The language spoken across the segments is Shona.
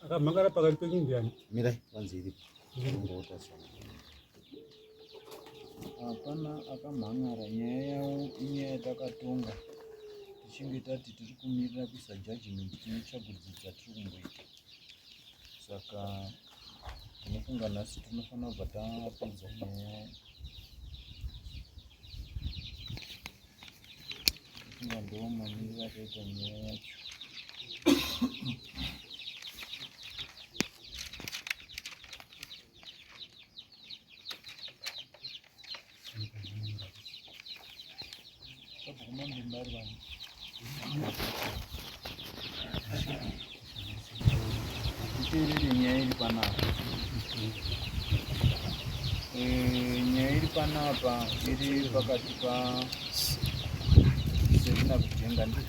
Akamhangara pakati penyu ndiani? Mirai, vanzi iripo. Hapana akamhan'ara nyaya yavo inyaya yatakatonga tichinge tati tiri kumirira kuisa judgment tine tsvagurudzo dzatiri kumboita saka tinofunga nhasi tinofanira kubva tapedza nyaya Funga ndo mamiriro akaita nyaya yacho. Titeerere nyaya iri panapa. Eh, nyaya iri panapa iri pakati pa Selina Kujenga ndi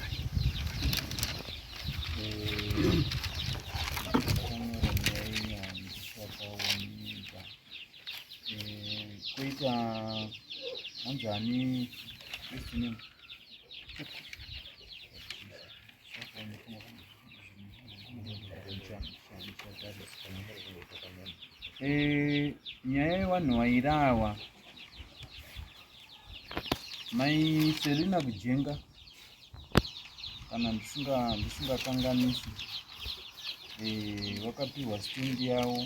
eh, ndakanyora nyaya inyaya ndichakaoneka eh, koita hanzi ani first name Eh, nyaya yevanhu vairawa mai Selina Kujenga kana ndisingakanganisi eh, vakapiwa stendi yavo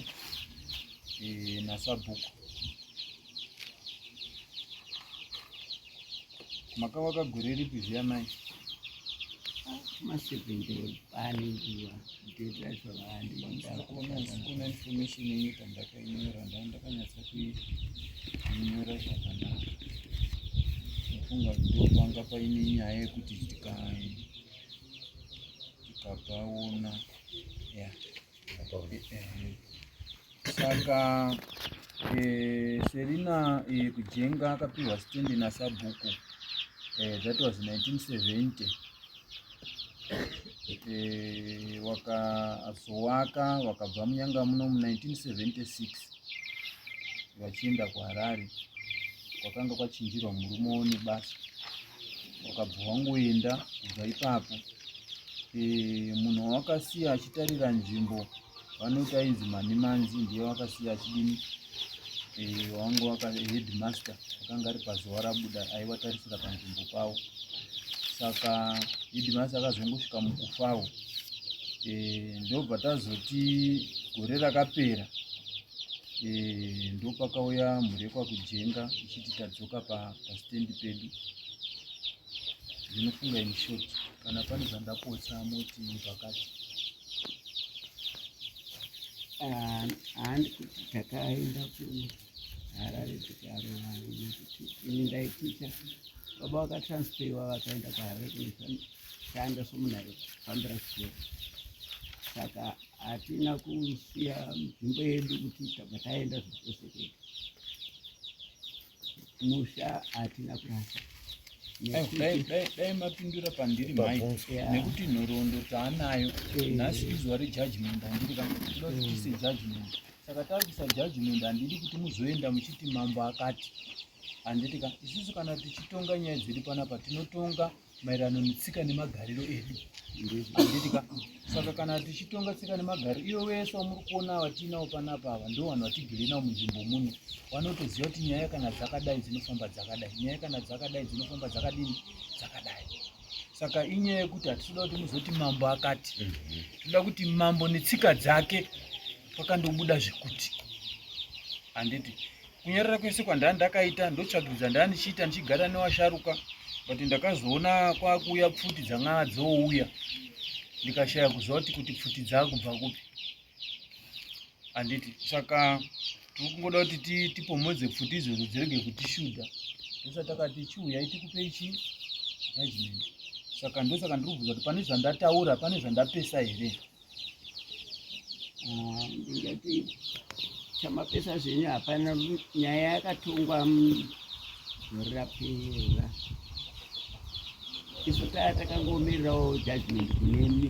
eh, nasabhuku Makavaka gore ripi zviya mai? Ma70 paningiwa date racho Kuona information yenyu pandakainyora ndaa ndakanyatsa kuinyora zvakanaka. Ndafunga ndopanga paine nyaya yekuti tikapaona yeah. Saka eh, Selina eh, Kujenga akapiwa stendi nasabhuku eh, that was 1970 eh, wakazowaka wakabva munyanga muno mu 1976 vachienda kuHarare kwakanga kwachinjirwa murume wo nebasa wakabva wangoenda kubva ipapo e, munhu wawakasiya achitarira nzvimbo vanoti ainzi manimanzi ndiye wakasiya achidini e, wanga waka headmaster akanga ari pazuva rabuda aiwatarisira panzvimbo pavo saka headmaster akazongosvika mukufawo e, ndobva tazoti gore rakapera e, ndopakauya mhuri yekwakujenga ichiti tadzoka pastendi pa pedu ndinofunga in short kana pane zvandapotsa moti pakati ah, handi kuti takaenda kuharare tikarova nekuti ini ndaiticha baba vakatransferiwa vakaenda kuharare kunoshanda somunhu aifambira chikoro saka hatina kusiya nzvimbo yedu kuti tabva taenda zvose kwega musha hatina kurasa dai mapindura pandiri mai nekuti nhoroondo taanayo eh. nhasi izuva rejudgment handiri kana toda kuti tiise judgment saka takuisa judgment handidi kuti muzoenda muchiti mambo akati handiti ka isusu kana tichitonga nyaya dziri panapa tinotonga maererano netsika nemagariro edu handiti ka saka kana tichitonga tsika nemagariro ivo vese vamuri kuona vatiinawo panapa ava ndo vanhu vatigere navo munzvimbo muno vanotoziva kuti nyaya kana dzakadai dzinofamba dzakadai nyaya kana dzakadai dzinofamba dzakadini dzakadai saka inyaya yekuti hatitoda kuti muzoti mambo akati mhm. toda kuti mambo netsika dzake pakandobuda zvekuti handiti kunyarara kwese kwandaa ndakaita ndotsvagiridza ndaa ndichiita ndichigara newasharuka but ndakazoona kwakuuya pfuti dzanga dzouya ndikashaya kuziva kuti kuti pfuti dzakubva kupi handiti saka tiri kungoda kuti tipomhodze pfuti idzodzo dzirege kutishuda ndosa takati chiuyai tikupei chi judgment saka ndosaka ndiri kubvunza kuti pane zvandataura pane zvandapesa here Ah, ndingati chamapesa zvenyu hapana nyaya yakatongwa gore rapera isu taya takangomirirawo judgment kunemi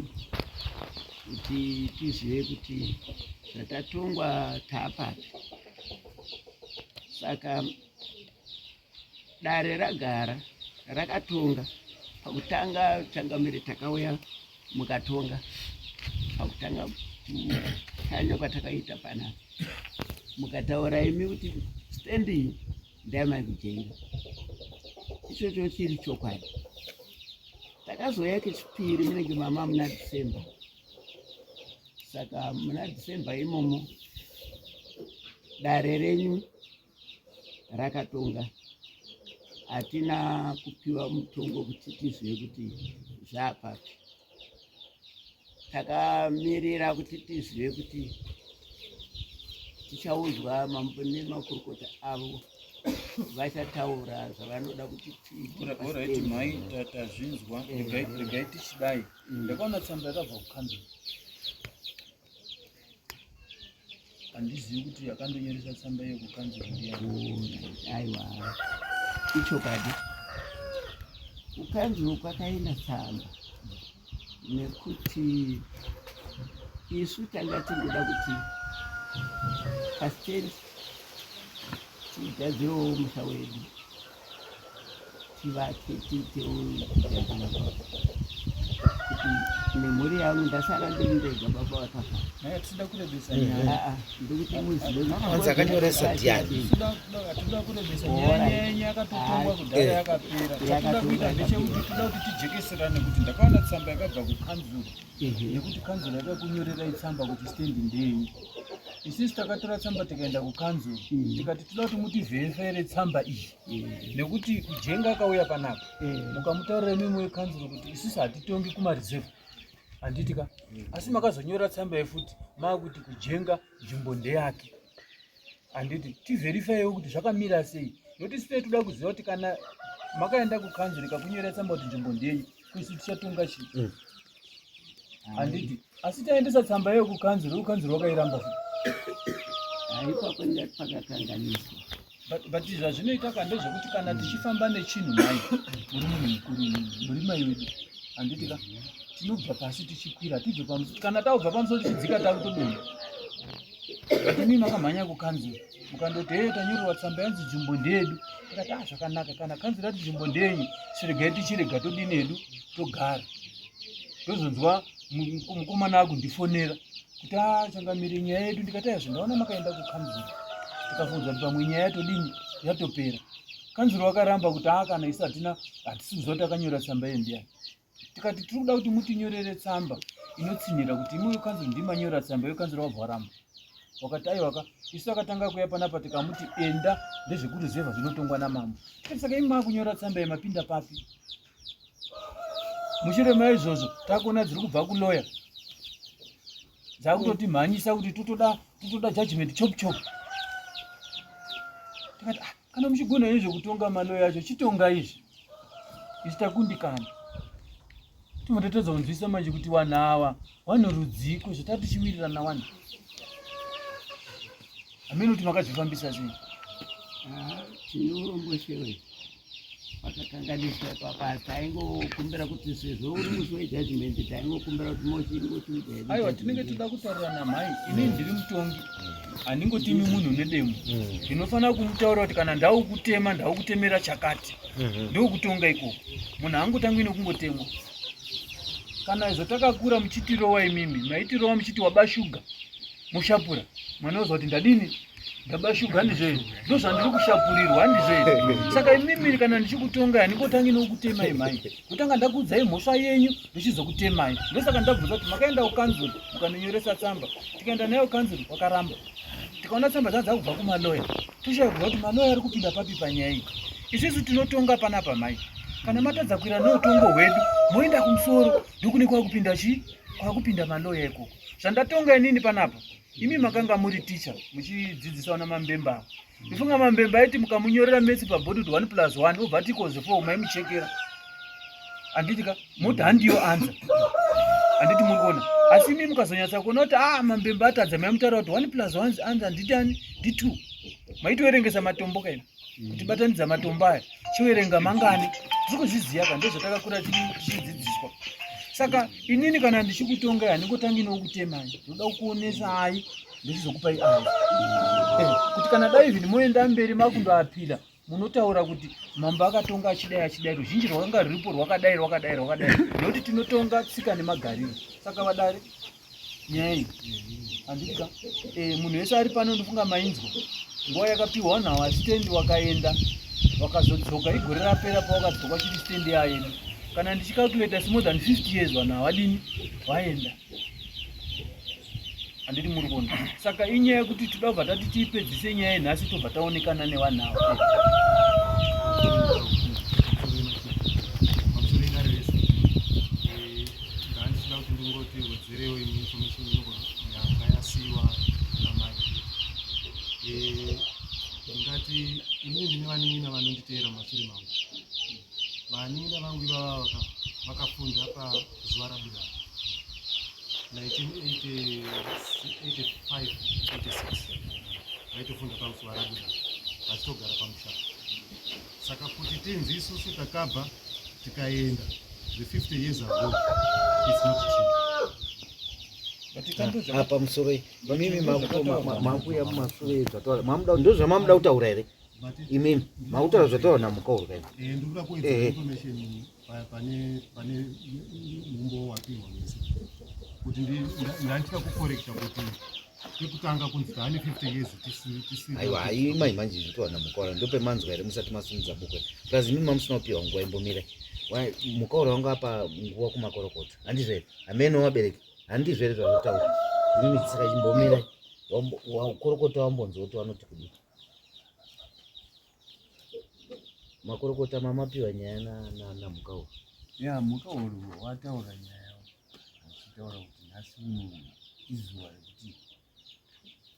kuti tizive kuti zvatatongwa taapapi saka Dare ragara rakatonga pakutanga changamire takauya mukatonga pakutanga Kutanya kwatakaita panapa mukataura imi kuti stand iyi ndeyamai Kujenga, ichocho chiri chokwadi. Takazouya kechipiri munenge mama muna December, saka muna December imomo dare renyu rakatonga, hatina kupiwa mutongo kuti tizive kuti zvaapapi. Takamirira kuti tizive kuti tichaudzwa mambo nemakurukota avo vachataura zvavanoda kuti tiite. Alright mai, tazvinzwa. Regai tichidai. Ndakaona tsamba yakabva kukanzuru, handizivi kuti yakandonyoresa tsamba iyo kukanzuru ndiyani. Aiwa, ichokwadi, kukanzuru kwakaenda tsamba nekuti isu tanga tingoda kuti pastendi tigadzirewo musha wedu, tivake, tiitewo kugadzira kuti nemhuri yangu. Ndasara ndiri ndega, baba vakafa. Hatida kurebesa nyaya. Ndikuti muzive. Hanzi akanyoresa ndiani? Hatida kurebesa nyaya, yenyu yakatotongwa kudhara, yakapera. Chatoda kuita ndechekuti toda kuti tijekeserane kuti ndakaona tsamba yakabva kukanzuru, nekuti kanzuru yakakunyorerai tsamba kuti stendi ndeyenyu. Isusu takatora tsamba tikaenda kukanzuru, tikati toda kuti mutiverifyire tsamba iyi, nekuti Kujenga akauya panapa, mukamutaurira imimi wekanzuru kuti isusu hatitongi kumareserve, handiti ka? Asi makazonyora tsamba yefuti maakuti Kujenga nzvimbo ndeyake, handiti? Tiverifyewo kuti zvakamira sei, nokuti isu toda kuziva kuti kana makaenda kukanzuru ikakunyora tsamba kuti nzvimbo ndeyenyu, isu tichatonga chii, handiti? Asi taendesa tsamba iyo kukanzuru, kukanzuru wakairamba futi. Ipapo ndati pakakanganiswa. But zvazvinoita ka ndezvekuti kana tichifamba nechinhu, mai, muri munhu mukuru, muri mai wedu, handiti ka? Tinobva pasi tichikwira, tibve pamusoro. Kana taubva pamusoro tichidzika, takutodonha. But imi makamhanya kukanzuru, mukandoti, "Hee, tanyorerwa tsamba yanzi nzvimbo ndeyedu." Tikati, "Ah, zvakanaka, kana kanzuru yati nzvimbo ndeyenyu, chiregai tichirega, todini hedu, togara." Ndozonzwa mukomana akundifonera kuti, "A, changamire, nyaya yedu." Ndikati, "Aizvo, ndaona makaenda kukanzuru." Tikafunza kuti pamwe nyaya yatodini, yatopera. Kanzuru wakaramba kuti, "A, kana isu hatina, hatisi kuziva kuti akanyora tsamba iyo ndiyani." Tikati tiri kuda kuti mutinyorere tsamba inotsinhira kuti imwe kanzuru ndimanyora tsamba iyo. Kanzuru wabva waramba, wakati, "Aiwaka, isu akatanga kuya panapa tikamuti enda ndezvekuruzevha zvinotongwa namambo." Tikati, "Saka imi maakunyora tsamba yemapinda papi?" Mushure maizvozvo takuona dziri kubva kuloya dzakutotimhanyisa kuti totoda judgment chop chop. Tikati, "Ah, kana muchigona izvo kutonga maloya acho, chitonga izvi, isu takundikana." Timototadza kunzwisa manje kuti vanhu ava vanhu rudziko zvatatichiwirirana wani, hamene kuti makazvifambisa sei. Ah, tine urombo shewe, pakakanganiswa ipapa. Taingokumbira kuti sezvo uri musi wejudgment, taingokumbira kuti mochingotiudza. Aiwa, tinenge toda kutaurira namhai. Inini ndiri mutongi, handingotimi munhu nedemo. Ndinofanira kumutaura kuti kana ndaukutema, ndaukutemera chakati. Ndokutonga ikoko. Munhu haangotangi nekungotemwa. Kana izvo takakura muchitirowa, imimi maitirowa muchiti waba shuga, mushapura mwana wozwa kuti ndadini, ndaba shuga, handizvo here? Ndo zvandiri kushapurirwa, handizvo here? Saka imimi kana ndichikutongai, handingotangi nokutemai mhai, kutanga ndakuudzai mhosva yenyu, ndichizokutemai. Ndosaka ndabvunza kuti makaenda kukanzuru mukanonyoresa tsamba, tikaenda nayo kukanzuru wakaramba, tikaona tsamba dzaa dzakubva kumaloya, toshaya kuziva kuti maloya ari kupinda papi panyaya iyi. Isusu tinotonga panapa mhai. Kana matadza kuira neutongo hwedu, moenda kumusoro, ndokune kwakupinda chii, kwakupinda maloya ikoko. Zvandatonga inini panapa, imi makanga muri ticha muchidzidzisa vana Mambemba ava. Ndifunga Mambemba aiti mukamunyorera maths pabhodhi kuti 1 plus 1 obva ati equals 4, maimuchekera, handiti ka? Moti handiyo answer, handiti muri kuona? Asi imi mukazonyatsa kuona kuti a Mambemba atadza, maimutaura kuti 1 plus 1 answer nditani, ndi2. Maitoverengesa matombo kaina kuti batanidza matombo aya, chiverenga mangani. Tiri kuzviziva ka, ndozvatakakura tichidzidziswa. Saka inini kana ndichikutongai, handingotangi nokutemai. Ndoda kukuonesai, ndichizokupai answer, kuti kana dai even moenda mberi makundoapila, munotaura kuti mambo akatonga achidai achidai, ruzhinji rwakanga ruripo rwakadai rwakadai rwakadai, nekuti tinotonga tsika nemagariro. Saka vadare. Nyaya iyi handika eh, munhu wese ari pano ndofunga mainzwa nguva yakapiwa vanhu ava stendi wakaenda wakazodzoka igore rapera pawakadzoka chiri stendi yayedu kana ndichicalculata is more than 50 years vanhu havadini vaenda handiti muri kuona saka inyaya yekuti toda kubva tati tiipedzise nyaya yenhasi tobva taonekana nevanhu ava. Pamusoro idare rese, ndandichida kuti ndingoti wedzerewo imwe information yanga yasiyiwa namai. Ndingati inini ndine vanin'ina vanonditeera mumashure mangu. Vanin'ina vangu ivava vakafunda pazuva rabuda 1985 86, vaitofunda pazuva rabuda vachitogara pamusha. Saka kuti tinzi isusu takabva tikaenda the 50 years ago, it's not true. Apa musoro imimi makuya mumasure zvataura mamuda ndo zvamamuda kutaura here? But Imimi makutaura zvataura namukauri kaini? Ndikuda kuwedzera information pane mumbo wapiwa wese kuti ndandida kucorrecta kuti pekutanga kunzi taane 50 years tisi Aiwa, haimai manje zvitaura namukaura ndopemanzwa here musati masimudza bukwe? Plus imimi mamusina kupiwa nguva imbomirai. Mukaura wanga apa nguva kumakorokota, handizvo here? Hameno vabereki, handizvo here zvazvotaura imimi? Saka chimbomirai, wakorokota wambonzwa kuti vanoti kudii makorokota mamapiwa nyaya namukaura. Ya, mukauri wataura nyaya achitaura kuti nhasi uno izuva rekuti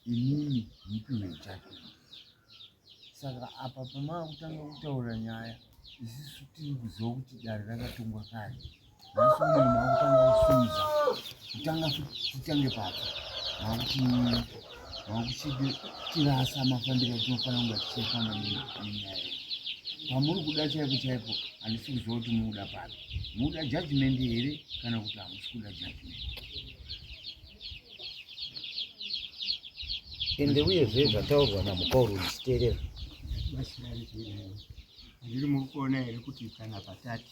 inini mupiwe judgment. Saka apa pamaa kutanga kutaura nyaya, isusu tiri kuziva kuti dare rakatongwa kare. Nhasi uno maakutanga kusimudza kutanga futi titange patsva, maakuti maakuchitirasa mafambiro atinofanira kunga tichifamba nenyaya yedu. Pamuri kuda chaipo chaipo handisi kuziva kuti mukuda papi. Mukuda judgment here kana kuti hamusi kuda judgment? Ende uyezve zvataurwa namukauri ndichiteerera. Handiri muri kuona here kuti kana patati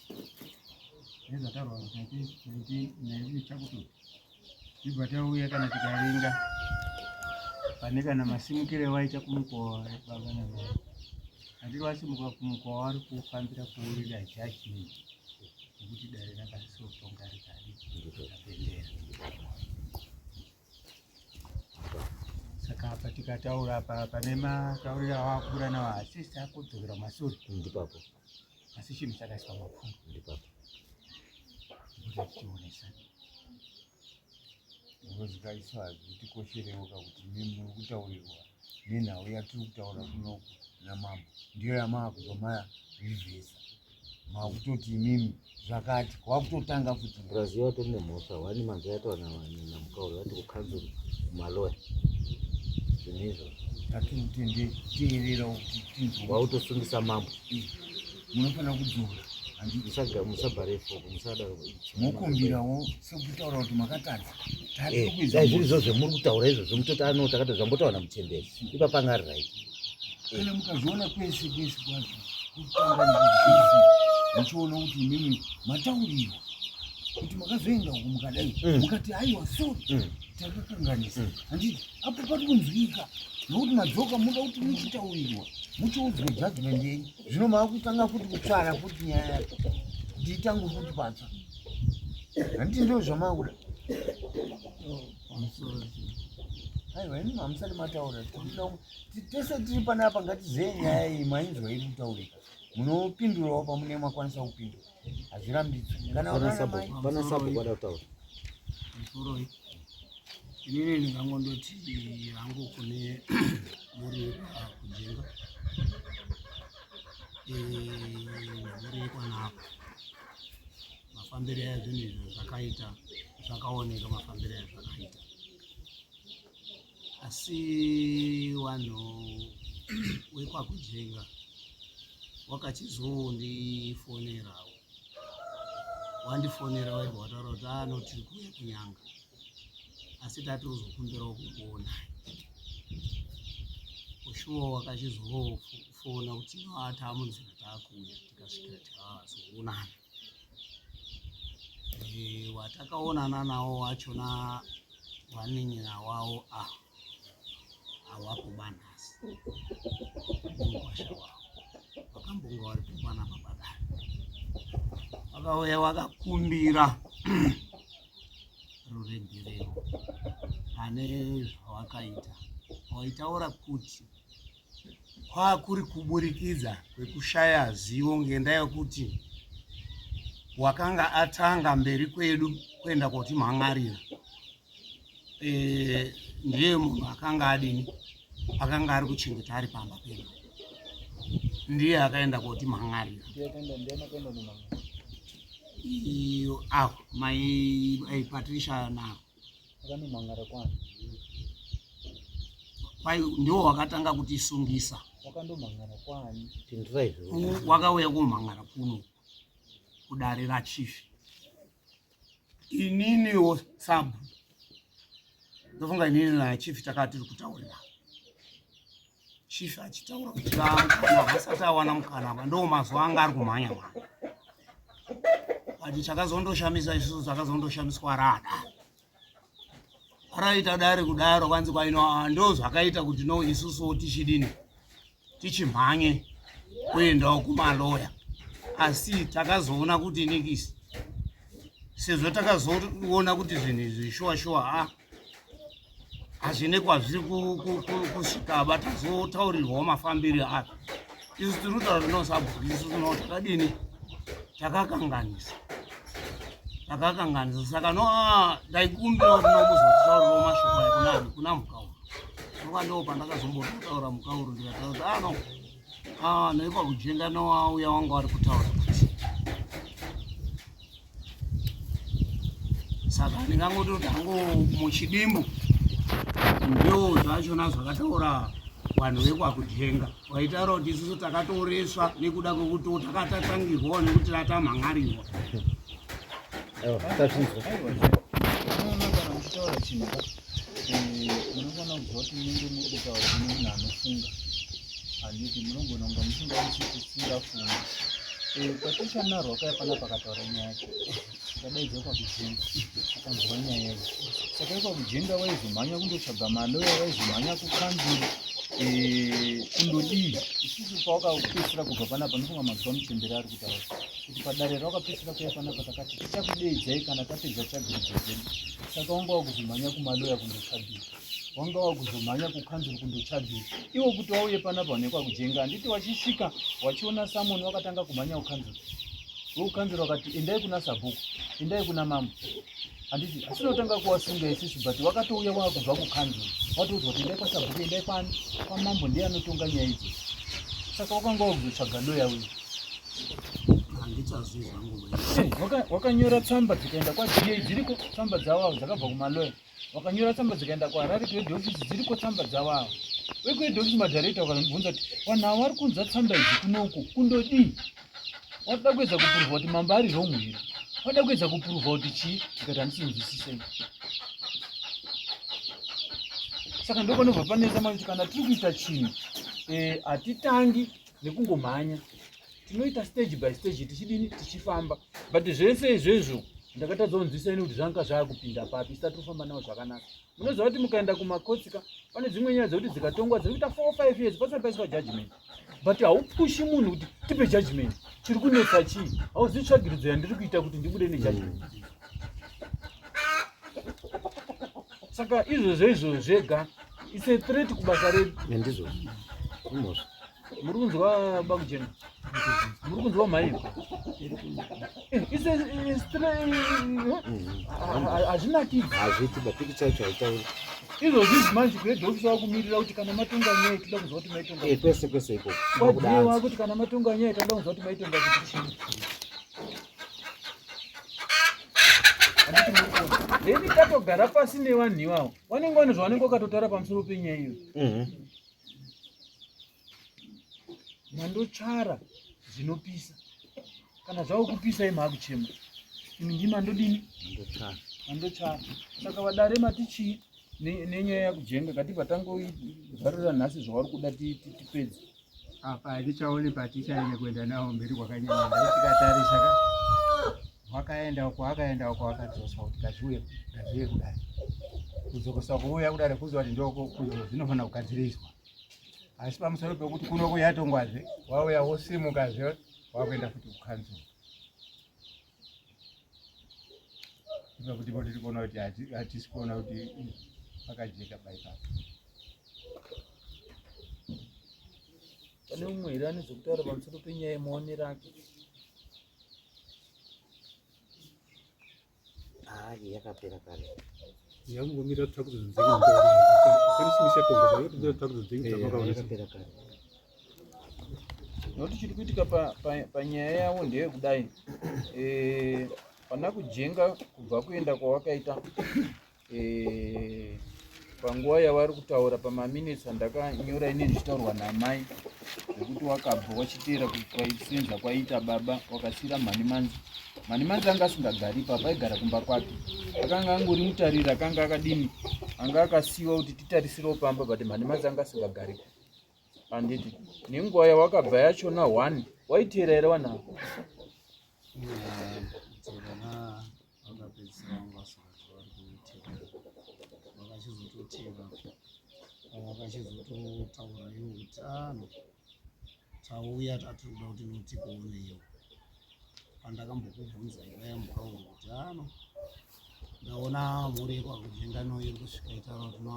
nezvataurwa chakuti tibva tauya kana tikaringa pane kana masimukire waita kumukowa baba namai, handiri wasimuka kumukowa wari kufambira kuurira judgment nekuti dare rakasotonga rikadi rikapendera. Saka apa tikataura apa pane matauriro awakura nawo asisi akudzokera kumasure. Ndipapo. Asi chinhu chakaiswa mapfundo. Ndipapo. Kuti tichionesana. Zvikaiswa hazvitikosherewo kakuti imi muri kutaurirwa nenhau yatiri kutaura kunoku namambo ndiyo yamaakubva marivhesa, makutoti imimi zvakati kwakutotanga futi. Plus ivo vatori nemhosva wani manzwa yataura namukauri vati kukanzuru kumaloya zvinhu izvozvo. Tatiri kutende teererawo kuti tinzwe. Wautosungisa mambo. Munofanira kudzora, handiti? Musabhare foko, musadaro. Mokumbirawo sekutaura kuti makatadza. Dai zviri izvo zvemuri kutaura izvozvo mutoti ano takati zvambotaura namuchemberi ipapa anga ari right. Kana mukazviona kwese kwese kwazvo kutanga nekupedzisira muchiona kuti imimi mataurirwa kuti makazoenda uko mukadai, mukati aiwa, sorry, takakanganisa, handiti? Apo pari kunzwika nokuti madzoka muda kuti muchitaurirwa muchiudzwa judgment yenyu. Zvino maakutanga futi kutsvara futi nyaya yacho kuti itange futi patsva, handiti? Ndo zvamakuda. Aiwa, imi hamusati mataura. Tese tiri panapa ngatizeye nyaya iyi mainzwa iri kutaurika. Munopindurawo pamune makwanisa kupindura, hazvirambidzwi kana Pana vana pana sabhuku vada kutaura. Musoroi, inini ndingangondoti hangu kune muri kujenga nemhuri yekwanako, mafambiro ezvinhu izvo zvakaita zvakaoneka, mafambiro ezvakaita. Asi vanhu wekwakujenga wakachizondifonerawo, wandifonera waibva wataura kuti ano tiri kuuya kunyanga, asi tati uzokumbirawo kukuonai. Ushuwa wakachizofona kuti no, tamunzira taakuuya, tikasvikira tikazoonana. Watakaonana nawo wachona. Vanin'ina wavo ava havapo banhasi nemukwasha wavo vakambonga varipo panapa padare vakauya vakakumbira ruregerero pane zvavakaita vaitaura kuti kwakuri kuburikidza kwekushaya zivo ngendaa yekuti wakanga atanga mberi kwedu kuenda kotimhan'arira e, ndiye munhu akanga adini akanga ari kuchengeta ari pamba pedu ndiye akaenda kotimhan'arira iyo apo mai Patricia navo Akanomangara kwani? Kwai ndiwo wakatanga kutisungisa. Wakandomangara kwani? Pindurai zvo. Wakauya kumangara kuno kudare rachief. Ininiwo sabu ndofunga inini nachief takati tiri kutaurira chief achitaura kuti mukana asati awana mukana apa ndo mazuva anga ari kumhanya mhanya but chakazondoshamisa isusu takazondoshamiswa rada raita dare kudaro kwanzi kwaino ah, ndo zvakaita kuti no isusuwo tichidini tichimhanye kuendawo kumaloya asi takazoona kuti nikisi sezvo takazoona kuti zvinhu izvi shuwa shuwa a ah, hazvine kwazviri kusvikaba tazotaurirwawo mafambiro api isu tiri kutaura tinosabhuku isu tino takadini takakanganisa takakanganisa saka no ah, ndaikumbira kuti nomuzotitaurirawo mashoko aya kunani kuna mukauro ndoka ndo pandakazombotaura mukauro ndikataura kuti ano ah, noikwa kujenga noauya wanga wari kutaura kuti saka ndingangototi hangu muchidimbu ndio zvachona zvakataura vanhu vekwakujenga vaitaura kuti isusu takatoreswa nekuda kwekuti takatatangirwawo nekuti tatamhan'arirwa kana muchitaura chinhu eh, munofanira kuziva kuti munenge muri kutaura kune munhu anofunga handiti munogona kunga musingafungi eh, Patricia Narwa akauya panapa akataura nyaya yake akadaidzwa kwakujenga akanzwa nyaya iyi saka ikwakujenga vaizomhanya kundotsvaga maloya vaizomhanya kukanzuru eh, kundodii isusu pawakapedzisira kubva panapa nofunga manzwa muchembere ari kutaura kuti padare rawakapedzisira kuya panapa takati tichakudeedzai kana tapedza tsvagiridzo dzedu saka wanga wakuzomhanya kumaloya kundotsvagira wanga wakuzomhanya kukanzuru kundotsvagira iwo kuti wauye panapa nekwakujenga handiti wachisvika wachiona samoni wakatanga kumhanya kukanzuru vekukanzuru vakati endai kuna sabhuku endai kuna mambo handiti asina kutanga kuwasunga isusu but wakatouya wakubva kukanzuru watoudzwa kuti endai kwasabhuku endai kwani kwamambo ndiye anotonga nyaya idzo saka wakanga wakuzotsvaga loya uyu eh, wakanyora tsamba dzikaenda kwada dziriko tsamba dzavo avo dzakabva kumaloya wakanyora tsamba dzikaenda kuharare kuhead office dziriko tsamba dzavo avo vekuhead office madirector wakabvunza kuti vanhu avo vari kunza tsamba idzi kunoku kundodii watoda kuedza kupuruvha kuti mambo ari wrong here wada kuedza kupuruvha kuti chii ndikati handisinzwisisei saka ndopanobva panetsa manje kuti kana tiri kuita chinhu eh, hatitangi nekungomhanya tinoita stage by stage tichidini tichifamba but zvese izvezvo ndakatadza kunzwisa ini kuti zvanga zvaakupinda papi isati tofamba nawo zvakanaka munoziva kuti mukaenda kumakotsi ka pane dzimwe nyaya dzekuti dzikatongwa dziri kuita 4 5 years pasati paiswa judgment but haupushi munhu kuti tipe judgment chiri kunetsa chii hauzivi tsvagiridzo yandiri kuita kuti ndibude nejudgment saka izvozvo izvo zvega its a threat kubasa redu ndizvozvo imhosva muri kunzwa bakujena muri kunzwa mhai hazvinakidzi hazviiti bapikicha yacho haitauri izvozvi izvi manje kuhead office wakumirira kuti kana matonga nyaya toda kunzwa kuti maitonga eh, kwese kwese ikoko kwadiwa kuti kana matonga nyaya toda kunzwa kuti maitonga kuti chii then tatogara pasi nevanhu ivavo vanenge vane zvavanenge vakatotaura pamusoro penyaya iyo mhm. Mandotsvara zvinopisa kana zvava kupisa imi makuchema imi ndimi mandodini mandotsvara saka vadare mati chii nenyaya yakujenga katibva tangoivharira nhasi zvavari kuda tipedze apa hatichaoni patichaende kuenda nawo mberi kwakanyanya tikatarisa ka wakaenda uko akaenda uko akadzoswa kuti ngazviuye ngazviuye kudai Kudzokosa kuuya kudare kuziva kuti ndozvinofanira kugadziriswa. Asi pamusoro pekuti kuno yatongwazve, wauya wosimukazve wakuenda futi kukanzuru. Ipapo ndipo tiri kuona kuti hatisi kuona kuti pakajeka baipapo. Pane umwe here ane zvekutaura pamusoro penyaya yemaonero ake? Ah, yakapera kare. Yangomira tsvakudzo dzenyu. Pane chimwe chatonga zvakati tsvakudzo dzenyu dzamakaona. Yakapera kare. Nokuti chiri kuitika panyaya yavo ndeyekudai eh, pana kujenga kubva kuenda kwawakaita eh, panguva yavari kutaura pamaminitsi andakanyora ini ndichitaurwa namai zvekuti wakabva wachiteera kwaisenza kwaiita baba wakasiira mhanimanzi mhanimanzi anga asingagari ipapo aigara kumba kwake akanga angori mutariri akanga akadini anga akasiyiwa kuti titarisirawo pamba but mhanimanzi anga asingagariko handiti nenguva yawakabva yachona one waiteera here vanhu ava Vakapedzisira vanga vasingati vari kutevera vakachizototevera vakachizototaura ivo kuti ano tauya tatiri kuda kuti notikuoneiwo pandakambokubvunza ivaya mukauri kuti ano ndaona mhuri yekwakujengano iri kusvika itaura kuti no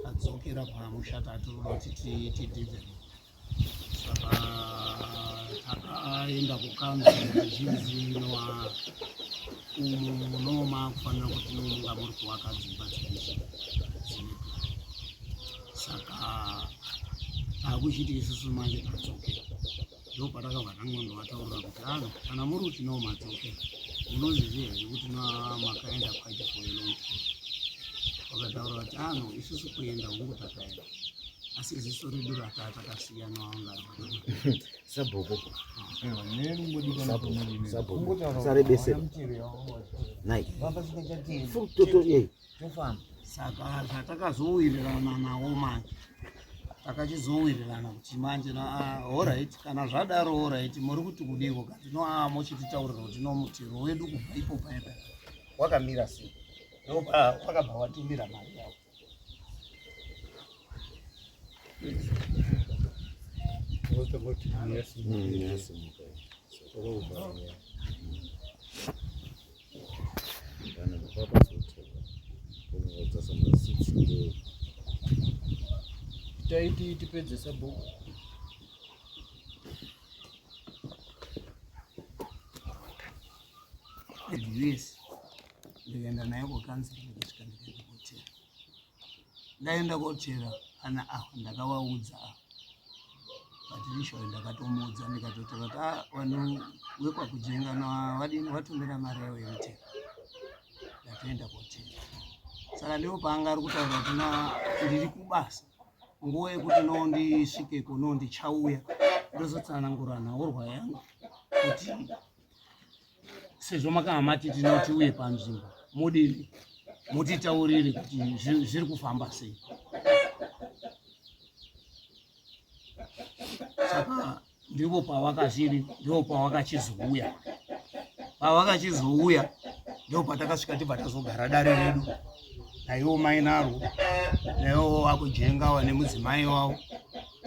tadzokera pamusha tatiri kuda kuti tidevelop saka takaenda kukanzuru tichinzi noa umu munoma kufanira kuti nomunga muri kuvaka dzimba dzine dzine plan saka takuchiti isusu manje tadzokera ndopatakabva tangondovataurira kuti ano kana muri kuti no madzokera munozviziva here kuti makaenda quite for a long time vakataura kuti ano isusu kuenda hungu takaenda asi ziso redu rataa takasiyana wanga sabhuku sarebesera nai toto ei saka zvatakazowirirana nawo manje takachizowirirana kuti manje na horait ah, kana zvadaro horait muri kuti kudiko kati no ah, mochititaurira kuti no mutero wedu kubva ipo paipa wakamira sei ndopa wakabva watumira mari yavo Taiti tipedze sabhuku. Yes. Ndikaenda naye kukanzuru ndikasvika ndikaenda kotera. Ndaenda kotera ana awa ndakavaudza awa. Patricia uyu ndakatomuudza ndikatotaura kuti ah vanhu vekwakujenga vadini vatumira mari yavo yemutero. Ndatoenda kotera. Saka ndipo paanga ari kutaura kuti na ndiri kubasa nguva yekuti no ndisvikeko no ndichauya ndozotsanangura nhaurwa yangu kuti sezvo makanga mati tinoti uye panzvimbo mudini mutitaurire kuti zviri kufamba sei saka ndipo pawakazviri ndipo pawakachizouya pawakachizouya ndipo patakasvika tibva tazogara dare redu naiwo mai narwo naiwo wakujenga wane mudzimai wavo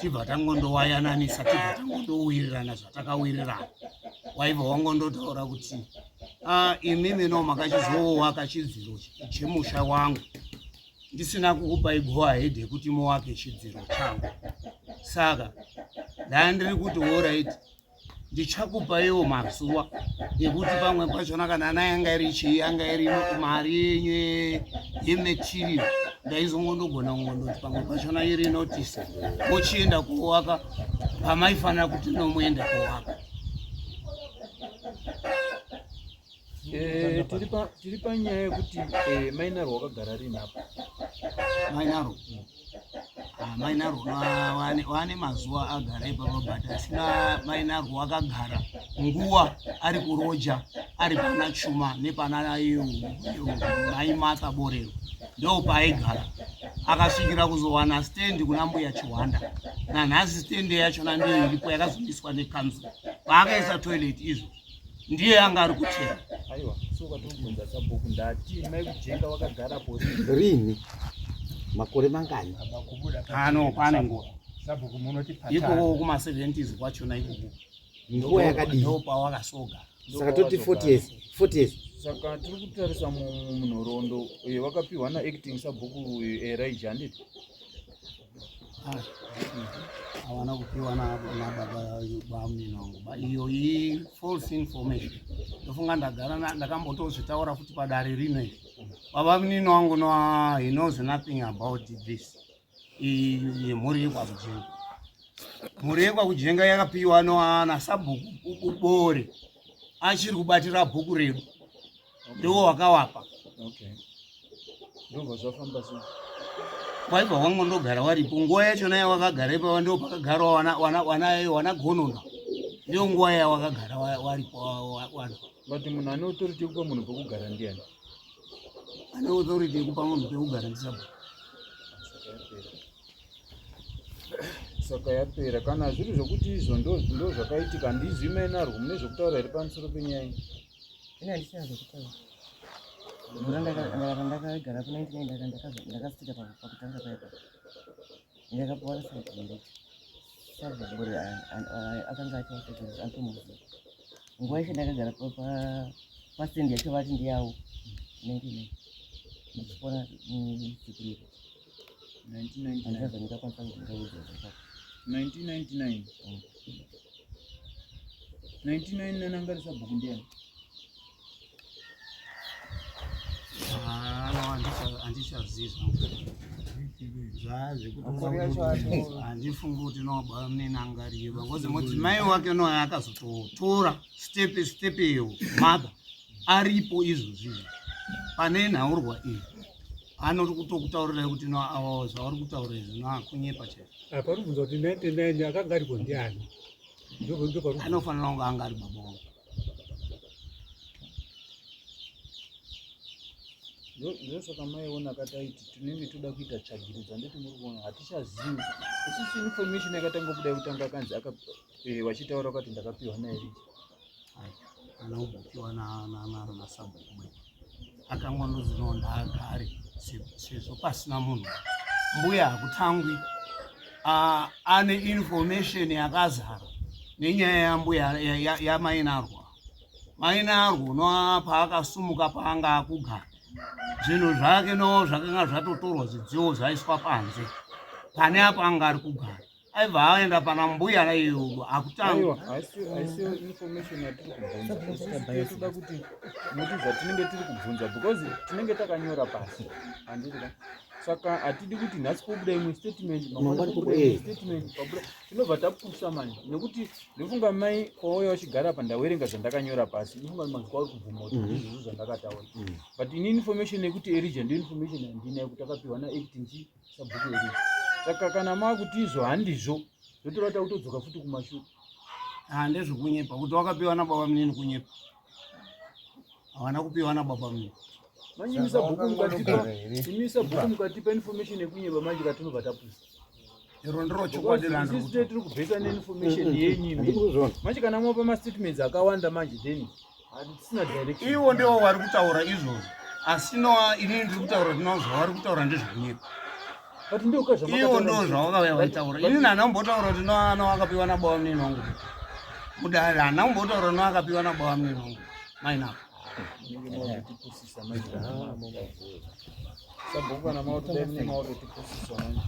tibva tangondowayananisa tibva tangondowirirana zvatakawirirana waibva wangondotaura kuti ah, imimi no makachizowaka chidziro chemusha wangu ndisina kukupai go ahead yekuti muwake chidziro changu saka ndandiri kuti orit ndichakupaiwo mazuva ekuti pamwe pachona kana ana yanga iri chii yanga iri mari yenyu yematerial ndaizongondogona kungondoti pamwe pachona iri notice mochienda kowaka pamaifanira kuti nomuenda kowaka Eh, tiri panyaya yekuti eh, mainaro wakagara rini apa mainaro ah, mainaro wane mazuva agara ipapa but asina mainaro wakagara nguva ari kuroja ari pana chuma nepana mai martha borero ndo paaigara akasvikira kuzowana stendi kuna mbuya chihwanda nanhasi stendi yachona ndiyo iripo yakazomiswa nekanzuru paakaisa toilet izvo ndiye anga ari kuchera aiwa Tsoka tobvunza sabhuku ndati mai Kujenga vakagarapo rini? Rini? Makore mangani? Ano pane nguva. Sabhuku munoti patani. Ikoko kuma 70s kwachona ikoko. Nguva yakadii? Ndo pawakasoga. Saka toti 40 years, 40 years. Saka tiri kutarisa munhoroondo eh, vakapiwa naacting sabhuku eh, Elijah handiti? Ah, havana kupiwa nababa bamunini wangu ba iyo i false information ndofunga ndagara ndakambotozvitaura futi padare rino iri baba munini wangu no he knows nothing about this mhuri yekwakujenga mhuri yekwakujenga yakapiwa nasabhuku bore achiri kubatira bhuku redu ndiwo wakawapa okay ndobva zvafamba sei waibva wangu ndogara waripo nguva yachona yawakagara ipapa ndo pakagara wana gonona ndiyo nguva yawakagara waripo wana but munhu ane authority yekupa munhu pekugara ndiyani ane authority yekupa munhu pekugara ndisabhuku Saka yapera kana zviri zvokuti izvo ndo zvakaitika handizwi mainarwo mune zvokutaura here pamusoro penyaya iyi? Ini handisina zvokutaura. Mvura ndakagara ku 99 ndakastika pakutanga paipa. Ndakapuwa site direct. Sabhuku akanga ati antomuziva. Nguva yese ndakagara pastendi yacho vati ndiyawo 99 ndichipona sikuriro. 1999 1999 1999 anga ari sabhuku ndiani? Handichazivi zvangu zvazvekuti handifungi kuti nobaba munini anga ariyo because mudzimai wake noyo akazototora step step iyo mother aripo izvozvi izvi pane nhaurwa iyi anori kutokutaurirai kuti no awa zvauri kutaura izvi no akunyepa chaizvo. Apa uri kubvunza kuti 99 akanga ariko ndiani? Anofanira kunge anga ari baba wangu. Ndosaka maiona kataiti tinenge toda kuita tsvagiridzo handiti muri kuona hatichazivi isusu information yakatanga kubuda yekutanga akanzi eh, vachitaura vakati ndakapiwa naErija. Ana kumbopiwa nasabhuku bwe akangondozi no ndaagare sezvo pasina munhu mbuya hakutangwi ane information yakazara nenyaya yambuya yamainarwa mainarwo no paakasumuka paanga akugara zvinhu zvake no zvakanga zvatotorwa zvidziyo zvaiswa panze pane apo anga ari kugara aibva aenda pana mbuya iyo akutanga. Haisi information yatiri kubvunza isusu, toda kuti muti zvatinenge tiri kubvunza because tinenge takanyora pasi handiti ka? Saka hatidi kuti nhasi pobuda imwe statement, mangwana pobuda imwe statement, pabuda tinobva tapusa manje nekuti ndofunga mai kwauya uchigara apa ndawerenga zvandakanyora pasi ndofunga manzwa uri kubvuma kuti ndizvozvo zvandakataura but ini information yekuti Erija ndiyo information yandinayo kuti akapiwa naacting chi sabhuku Erija. Saka kana maakuti izvo handizvo zvotora takutodzoka futi kumashure. Ah, ndezvekunyepa kuti wakapiwa nababa munini kunyepa havana kupiwa nababa munini. Manje imi sabhuku mukatipa imi sabhuku mukatipa information yekunyeba manje katinobva tapusa. Iro ndiro chokwadi. Isusu tee tiri kubvesa neinformation yenyu imi manje kana mopa mastatements akawanda manje then hatisina direction. Ivo ndivo vari kutaura izvozvo asi no inini ndiri kutaura kuti no zvavari kutaura ndezvekunyepa. But ndio ivo ndo zvavakauya vaitaura inini handina kumbotaura kuti no ano akapiwa nababa munini wangu mudare handina kumbotaura no akapiwa nababa munini wangu mainapo. Munenge mautotipusisa manje sabhuku kana mautodai mune mautotipusisa manje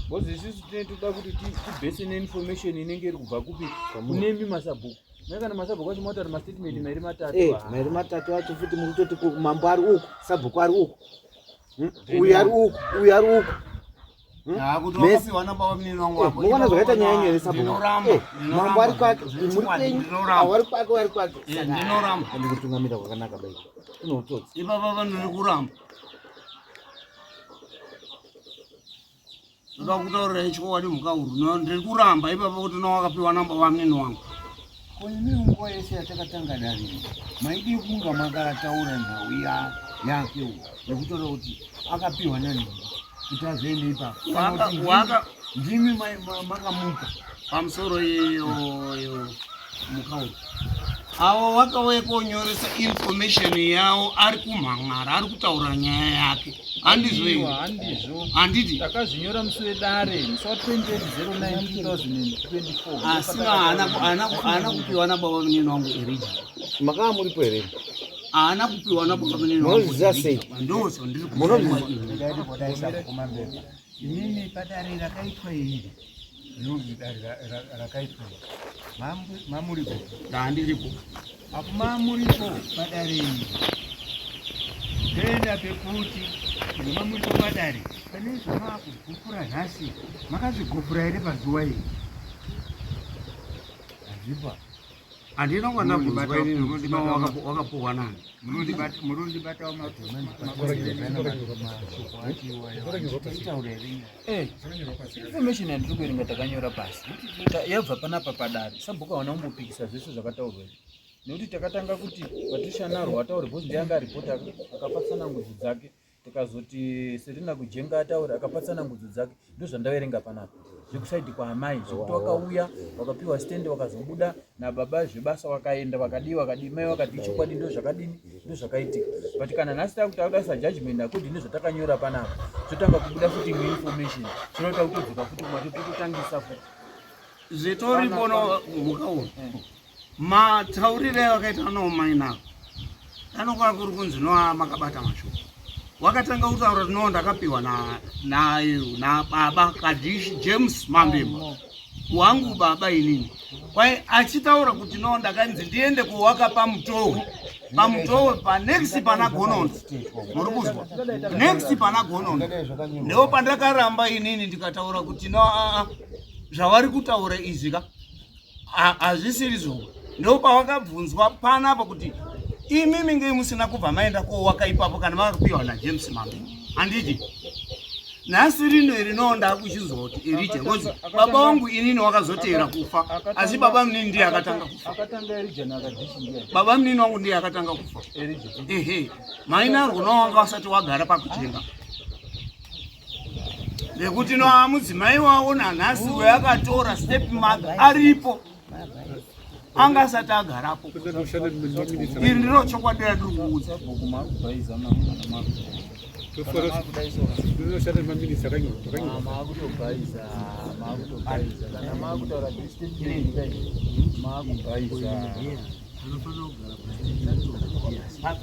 because isusu tine toda kuti tibhese neinformation inenge iri kubva kupi kunemi masabhuku mai kana masabhuku acho mautaura mastatement mairi matatu. Eh, mairi matatu acho futi muri kutoti mambo ari uku sabhuku ari uku uyu ari uku uyu ari uku. Kuti wakapiwa nababa munini wangu apo. Muona zvakaita nyaya yenyu here sabhuku? Ndinoramba. Mambo ari kwake muri kwenyu Ndinoramba. Ari kwake ari kwake. Eh, ndinoramba. Andi kutungamira kwakanaka bai kune utsotsi. Ipapa vanhu kuramba ndoda kutaurira chokwadi mhuka huru ndiri kuramba ipapa kuti no wakapiwa nababa munini wangu. Ko imi nguva yese yatakatanga dare maidi kunga makataura nhau yake yekutaura kuti akapiwa nanhingi kuti azoende ipapo. Kana kuti ndimi makamupa. Pamusoro iyo mhuka huru. Avo vakauya konyoresa information yavo ari kumhan'ara ari kutaura nyaya yake. Handizvo here? Handizvo. Handiti? Takazvinyora musi wedare musi wa 28/09/2024. Asi haana kupiwa nababa munini wangu Erija. Makava muripo here? Haana kupiwa nababa munini wangu. Munozviziva sei? Ndozvo ndiri Munozviziva? Inini padare rakaitwa iri rinonzi dare rakaitwa iri mamuripo ndandiripo apo mamuripo padare iri penda pekuti izvo mamuripo padare pane zvamakugupura nhasi makazvigupura here pazuva iri hazvipa Handina kwandabvunzwa inini kuti wakapuhwa nani. Murondibatawo Eh, information yandiri kuverenga takanyora pasi yabva panapa padare sabhuku hauna kumbopikisa zvese zvakataurwa izvi nekuti takatanga kuti Patricia Narwo ataure because ndiye anga aripota akapa tsanangudzo dzake tikazoti Serena Kujenga ataure akapa tsanangudzo dzake ndozvandaverenga panapa zvekusaidi kwaamai zvekuti wakauya wakapiwa stand wakazobuda nababa zvebasa wakaenda wakadii wakadii mai wakati ichokwadi ndo zvakadini ndo zvakaitika but kana nhasi takuti akudaisa judgment akudi nezvatakanyora panapa zvotanga kubuda futi imwe information zvinoita kutodzoka futi kumati tototangisa futi Zvitoripo no mukaona mataurire avakaita nawo mai navo anokwa kuri kunzi noa makabata mashoko wakatanga kutaura kuti no ndakapiwa nababa Kadish James Mambemba wangu baba inini kwai achitaura kuti no ndakanzi ndiende kuwaka pamutowe pamutowe panext pana Gonondo muri kuzwa next pana Gonondo ndipo pandakaramba inini ndikataura kuti no aa zvavari kutaura izvi ka hazvisiri zvo ndopawakabvunzwa panapa kuti imimi ngei musina kubva maenda kowaka ipapo kana makapiwa naJames Mambe handiti nhasi rino iri no ndakuchinzwa kuti Erija ngozi baba wangu inini wakazoteera kufa asi baba munini ndiye akatanga kufa baba munini wangu ndiye akatanga kufa ehe mainarwo no wanga wasati wagara pakutenga nekuti no mudzimai wavo nanhasi uyo akatora step mother aripo anga asati agarapo iri ndiro chokwadi randiri kuudza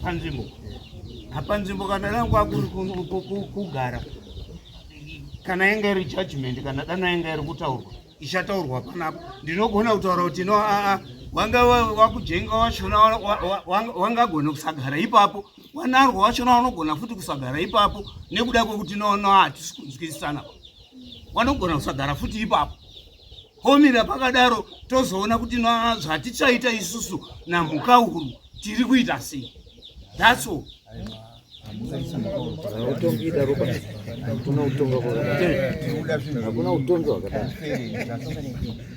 panzvimbo apanzvimbo kana rangu akuri kugara kana yanga iri judgment kana dano yanga iri kutaurwa ichataurwa panapa ndinogona kutaura kuti no aa wanga wakujenga wachona wangagona kusagara ipapo wanarwa wachona wanogona futi kusagara ipapo nekuda kwekuti no no hatisi kunzwisisana wanogona kusagara futi ipapo pomira pakadaro tozoona kuti no zvatichaita isusu namhuka huru tiri kuita sei. That's all. Utongi daro basi. Hakuna utonga kwakadai. Hakuna utongi hwakadai. Hakuna utongi hwakadai.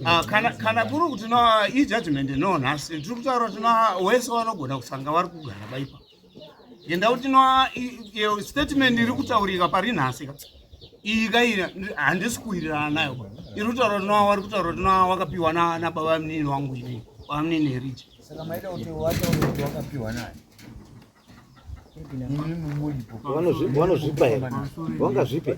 Ah, kana kuri kuti no ijudgment no nhasi tiri kutaura kuti no wese vanogona kusanga vari kugara baipa ngenda kuti no statement iri kutaurika pari nhasi ka iyi kaira handisi kuwirirana nayo ba iri kutaura kuti no vari kutaura kuti no wakapiwa nababa munini wangu inini baba munini Erija. Saka maida kuti wataure kuti wakapiwa nani imimi muripo? Vanozvipa here? Vangazvipe?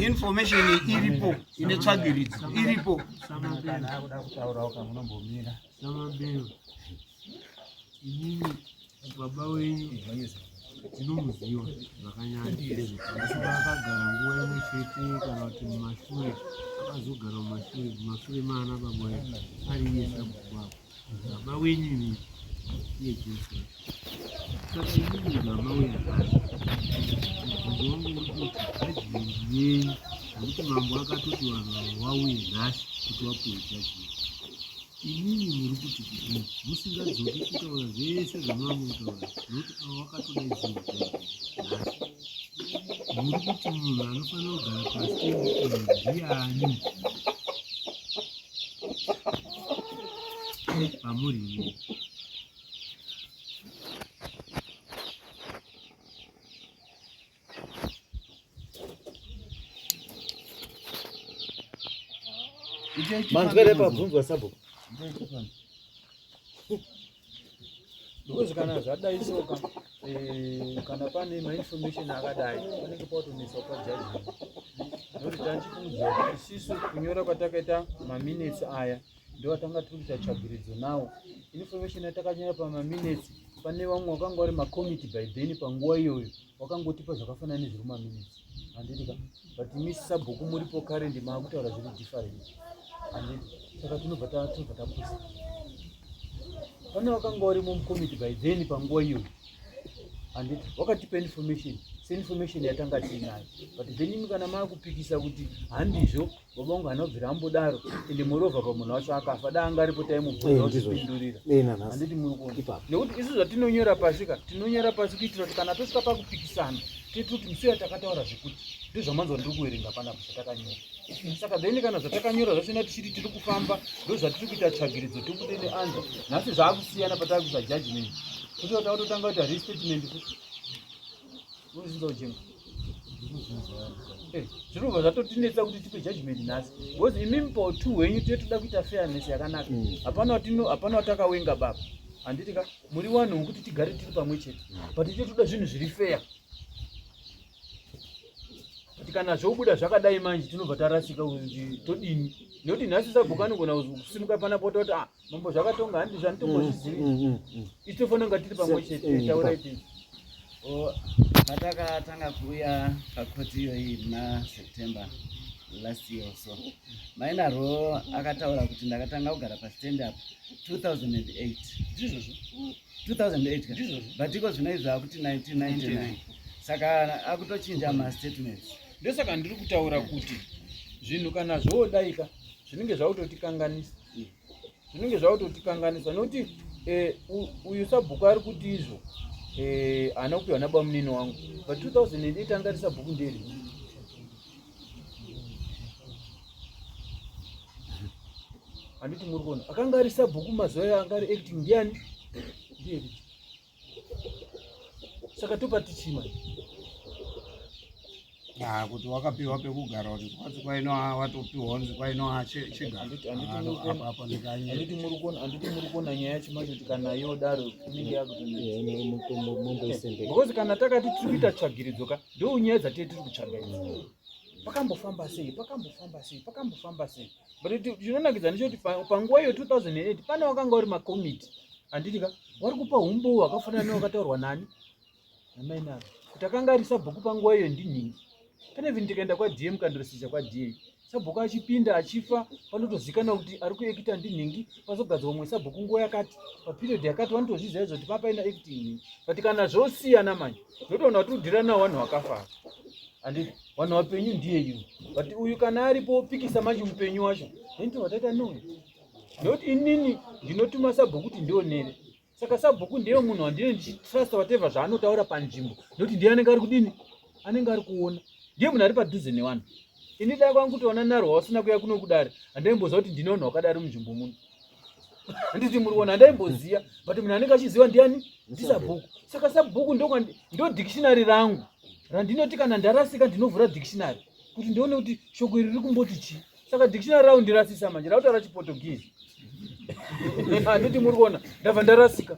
Information iripo ine tsvagiridzo iripo. Kana akuda kutaurawo kamunombomira. Samabeo, inini baba wenyu tinomuziva zvakanyanya asi paakagara nguva imwe chete kana kuti mumashure akazogara mumashure maana baba wenyu ari iye sabhuku wavo baba wenyu imini iye Jesu wacho. Saka inini baba wenyu mubvunzo wangu uri kuti judgment yenyu nekuti mambo akatoti vanhu ava vauye nhasi kuti vapuwe judgment inini muri kuti kudii musingadzoki kutaura zvese zvamamutaura nokuti ava vakatodaidzirwa judgment nhasi muri kuti munhu anofanira kugara pastendi iyi ndiani pamuri imini? Manzwa here pabvunzwa sabhuku? Because kana zvadai soka eh, kana pane mainformation akadai panenge patonetsa kupa judgment nokuti tandichifungidzira kuti isisu kunyora kwatakaita maminutes aya ndoatanga tiri kuita tsvagiridzo nawo information yatakanyora pamaminutes pane vamwe vakanga vari macommittee by then panguva iyoyo wakangotipa zvakafanana nezviri mumaminutes handiti ka but imi sabhuku muripo current maakutaura zviri different handiti saka tinobva tinobva tapusa pane wakanga warimo mucommittee by then panguva iyoyo handiti wakatipa information seinformation yatanga tiinayo but then imi kana maakupikisa kuti handizvo baba vangu haana kubvira ambodaro ende moreover pamunhu wacho akafa dai anga aripo taimubvunza otipindurira handiti muri kuona nekuti isu zvatinonyora pasi ka tinonyora pasi kuitira kuti kana tosvika pakupikisana tiri kuti musi uya takataura zvekuti ndozvamanzwa ndiri kuverenga panapa zvatakanyora saka then kana zvatakanyora zvachona tichiti tiri kufamba ndozvatiri kuita tsvagiridzo tobude neanza nhasi zvaakusiyana pataakuisa judgment kuti takutotanga kuita restatement futi unozvinzwa kujenga eh, zvinobva zvatotinetsa kuti tipe judgment nhasi because imimi pautu hwenyu tee toda kuita fairness yakanaka mm. hapana watakawenga baba handiti ka muri wanhu wekuti tigare tiri pamwe chete mm. but tee toda zvinhu zviri fair but kana zvobuda zvakadai manje tinobva tarasika kuti todini nekuti nhasi sabhuku anogona kusimuka panapo toti ah mambo zvakatonga handi zvanditombozvizivi mm, mm, mm, isu tofanira kunga tiri pamwe chete taurai tiri oh, patakatanga kuuya pakoti iyoyi muna september last year or so mainarwo akataura kuti ndakatanga kugara pastand up 2008 ndizvozvo 2008 but iko zvino izvi akuti 1999 saka akutochinja mastatements ndosaka ndiri kutaura kuti zvinhu kana zvoodaika zvinenge zvakutotikanganisa zvinenge zvakutotikanganisa nokuti eh, uyu sabhuku ari kuti izvo eh, haana kupiwa nabamunini wangu but 2008 anga ari sabhuku nderi handiti muri kuona akanga ari sabhuku mazuva ayo anga ari acting ndiani ndiye saka topa tichima Ah, kuti wakapiwa pekugara kuti kwanzi kwaino watopiwa wanzi kwaino chigaroanditi muri kuona nyaya yacho macho kuti kana yodaro inenge yakutoneabecause kana takati tiri kuita tsvagiridzo ka ndo nyaya dzatee tiri kutsvaga idzi pakambofamba sei pakambofamba sei pakambofamba sei but chinonakidza ndechekuti panguva iyo 2008 pane wakanga uri makomiti handiti ka wari kupa umbowo hwakafanana newakataurwa nani namainaro kuti akanga ari sabhuku panguva iyo ndinhingi pane even tikaenda kwadm kandorisicha kwada sabhuku achipinda achifa panotozikanwa kuti ari kuekita ndinhingi pazogadzwa umwe sabhuku nguva yakati paperiod yakati vanotozviziva izvo kuti papaina acting nhingi but kana zvosiyana manje zvotoona kuti udhira nawo vanhu vakafa handiti vanhu vapenyu ndiye iwe but uyu kana aripo opikisa manje mupenyu wacho then tobva taita noyo nekuti inini ndinotuma sabhuku kuti ndionere saka sabhuku ndiye munhu wandine ndichitrust whatever zvaanotaura panzvimbo nekuti ndiye anenge ari kudini anenge ari kuona ndiye munhu ari padhuze nevanhu ini dai kwangu kutoona narwa wasina kuya kuno kudare handaimboziva kuti ndine vanhu vakadari munzvimbo muno handiti muri kuona handaimboziva but munhu anenge achiziva ndiani ndisabhuku saka sabhuku ndo dictionary rangu randinoti kana ndarasika ndinovhura dictionary kuti ndione kuti shoko iri riri kumboti chii saka dictionary rangu ndirasisa manje rakutaura chiportuguese handiti muri kuona ndabva ndarasika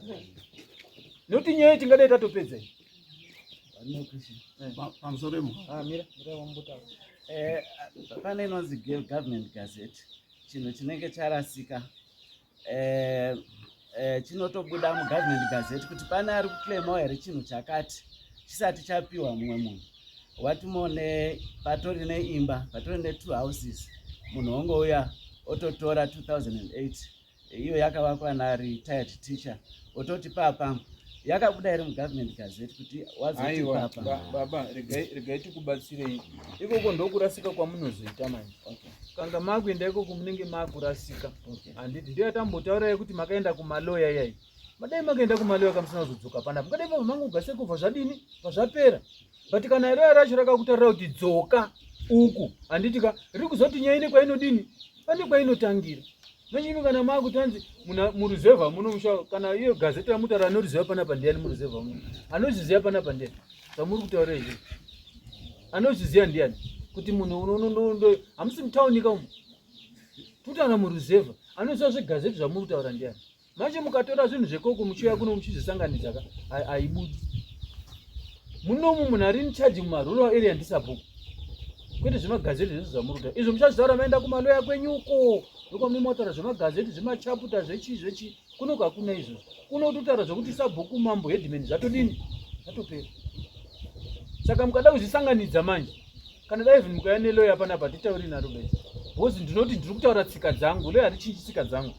nekuti nyaya iyi tingadai tatopedza iyi pamusoro ah, mira mira wambotaura eh, pane inonzi government gazette chinhu chinenge charasika eh, eh, chinotobuda mugovernment gazette kuti pane ari kuclaimawo here chinhu chakati chisati chapiwa mumwe munhu watimone patori neimba patori netwo houses munhu wongouya ototora 2008 iyo yakavakwa naretired teacher ototi papa yakabuda iri mugovernment gazette kuti wazoti papa baba regai tikubatsirei ikoko ndokurasika kwamunozoita manje okay. Kanga makuenda ikoko munenge makurasika. Handiti ndiyo yatambotaurai kuti makaenda kumaloya iyai. Madai makaenda kumaloya kamusina kuzodzoka panapa. Mukadai pabva mangoga sekubva zvadini? Pazvapera. But kana loya racho rakakutarira kuti dzoka uku handiti ka riri kuzoti nyaya ine kwainodini? Pane kwainotangira. Manje imi kana makuti hanzi muruzevha muno musha kana iyo gazeti ramutaura anoriziva panapa ndiyani muruzevha muno? Anozviziva panapa ndiyani? Zvamuri kutaura izvi. Anozviziva ndiyani? Kuti munhu unonondo hamusi mutauni ka umu. kutaura muruzevha anoziva zvegazeti zvamuri kutaura ndiani manje mukatora zvinhu zvekoko muchiuya kuno muchizvisanganidza ka haibudi munomu munhu ari in charge mumarural area ndisabhuku kwete zvemagazeti zvese zvamuri kutaura izvo muchazvitaura maenda kumaloya kwenyu uko ndokwamunotaura zvemagazeti zvemachaputa zvechii zvechii kuno kakuna izvozvo kuno kutotaura zvekuti sabhuku mambo headman zvatodini zvatopera saka mukada kuzvisanganidza manje kana dai even mukauya neloya panapa titauri naro bese because ndinoti ndiri kutaura tsika dzangu loya harichinji tsika dzangu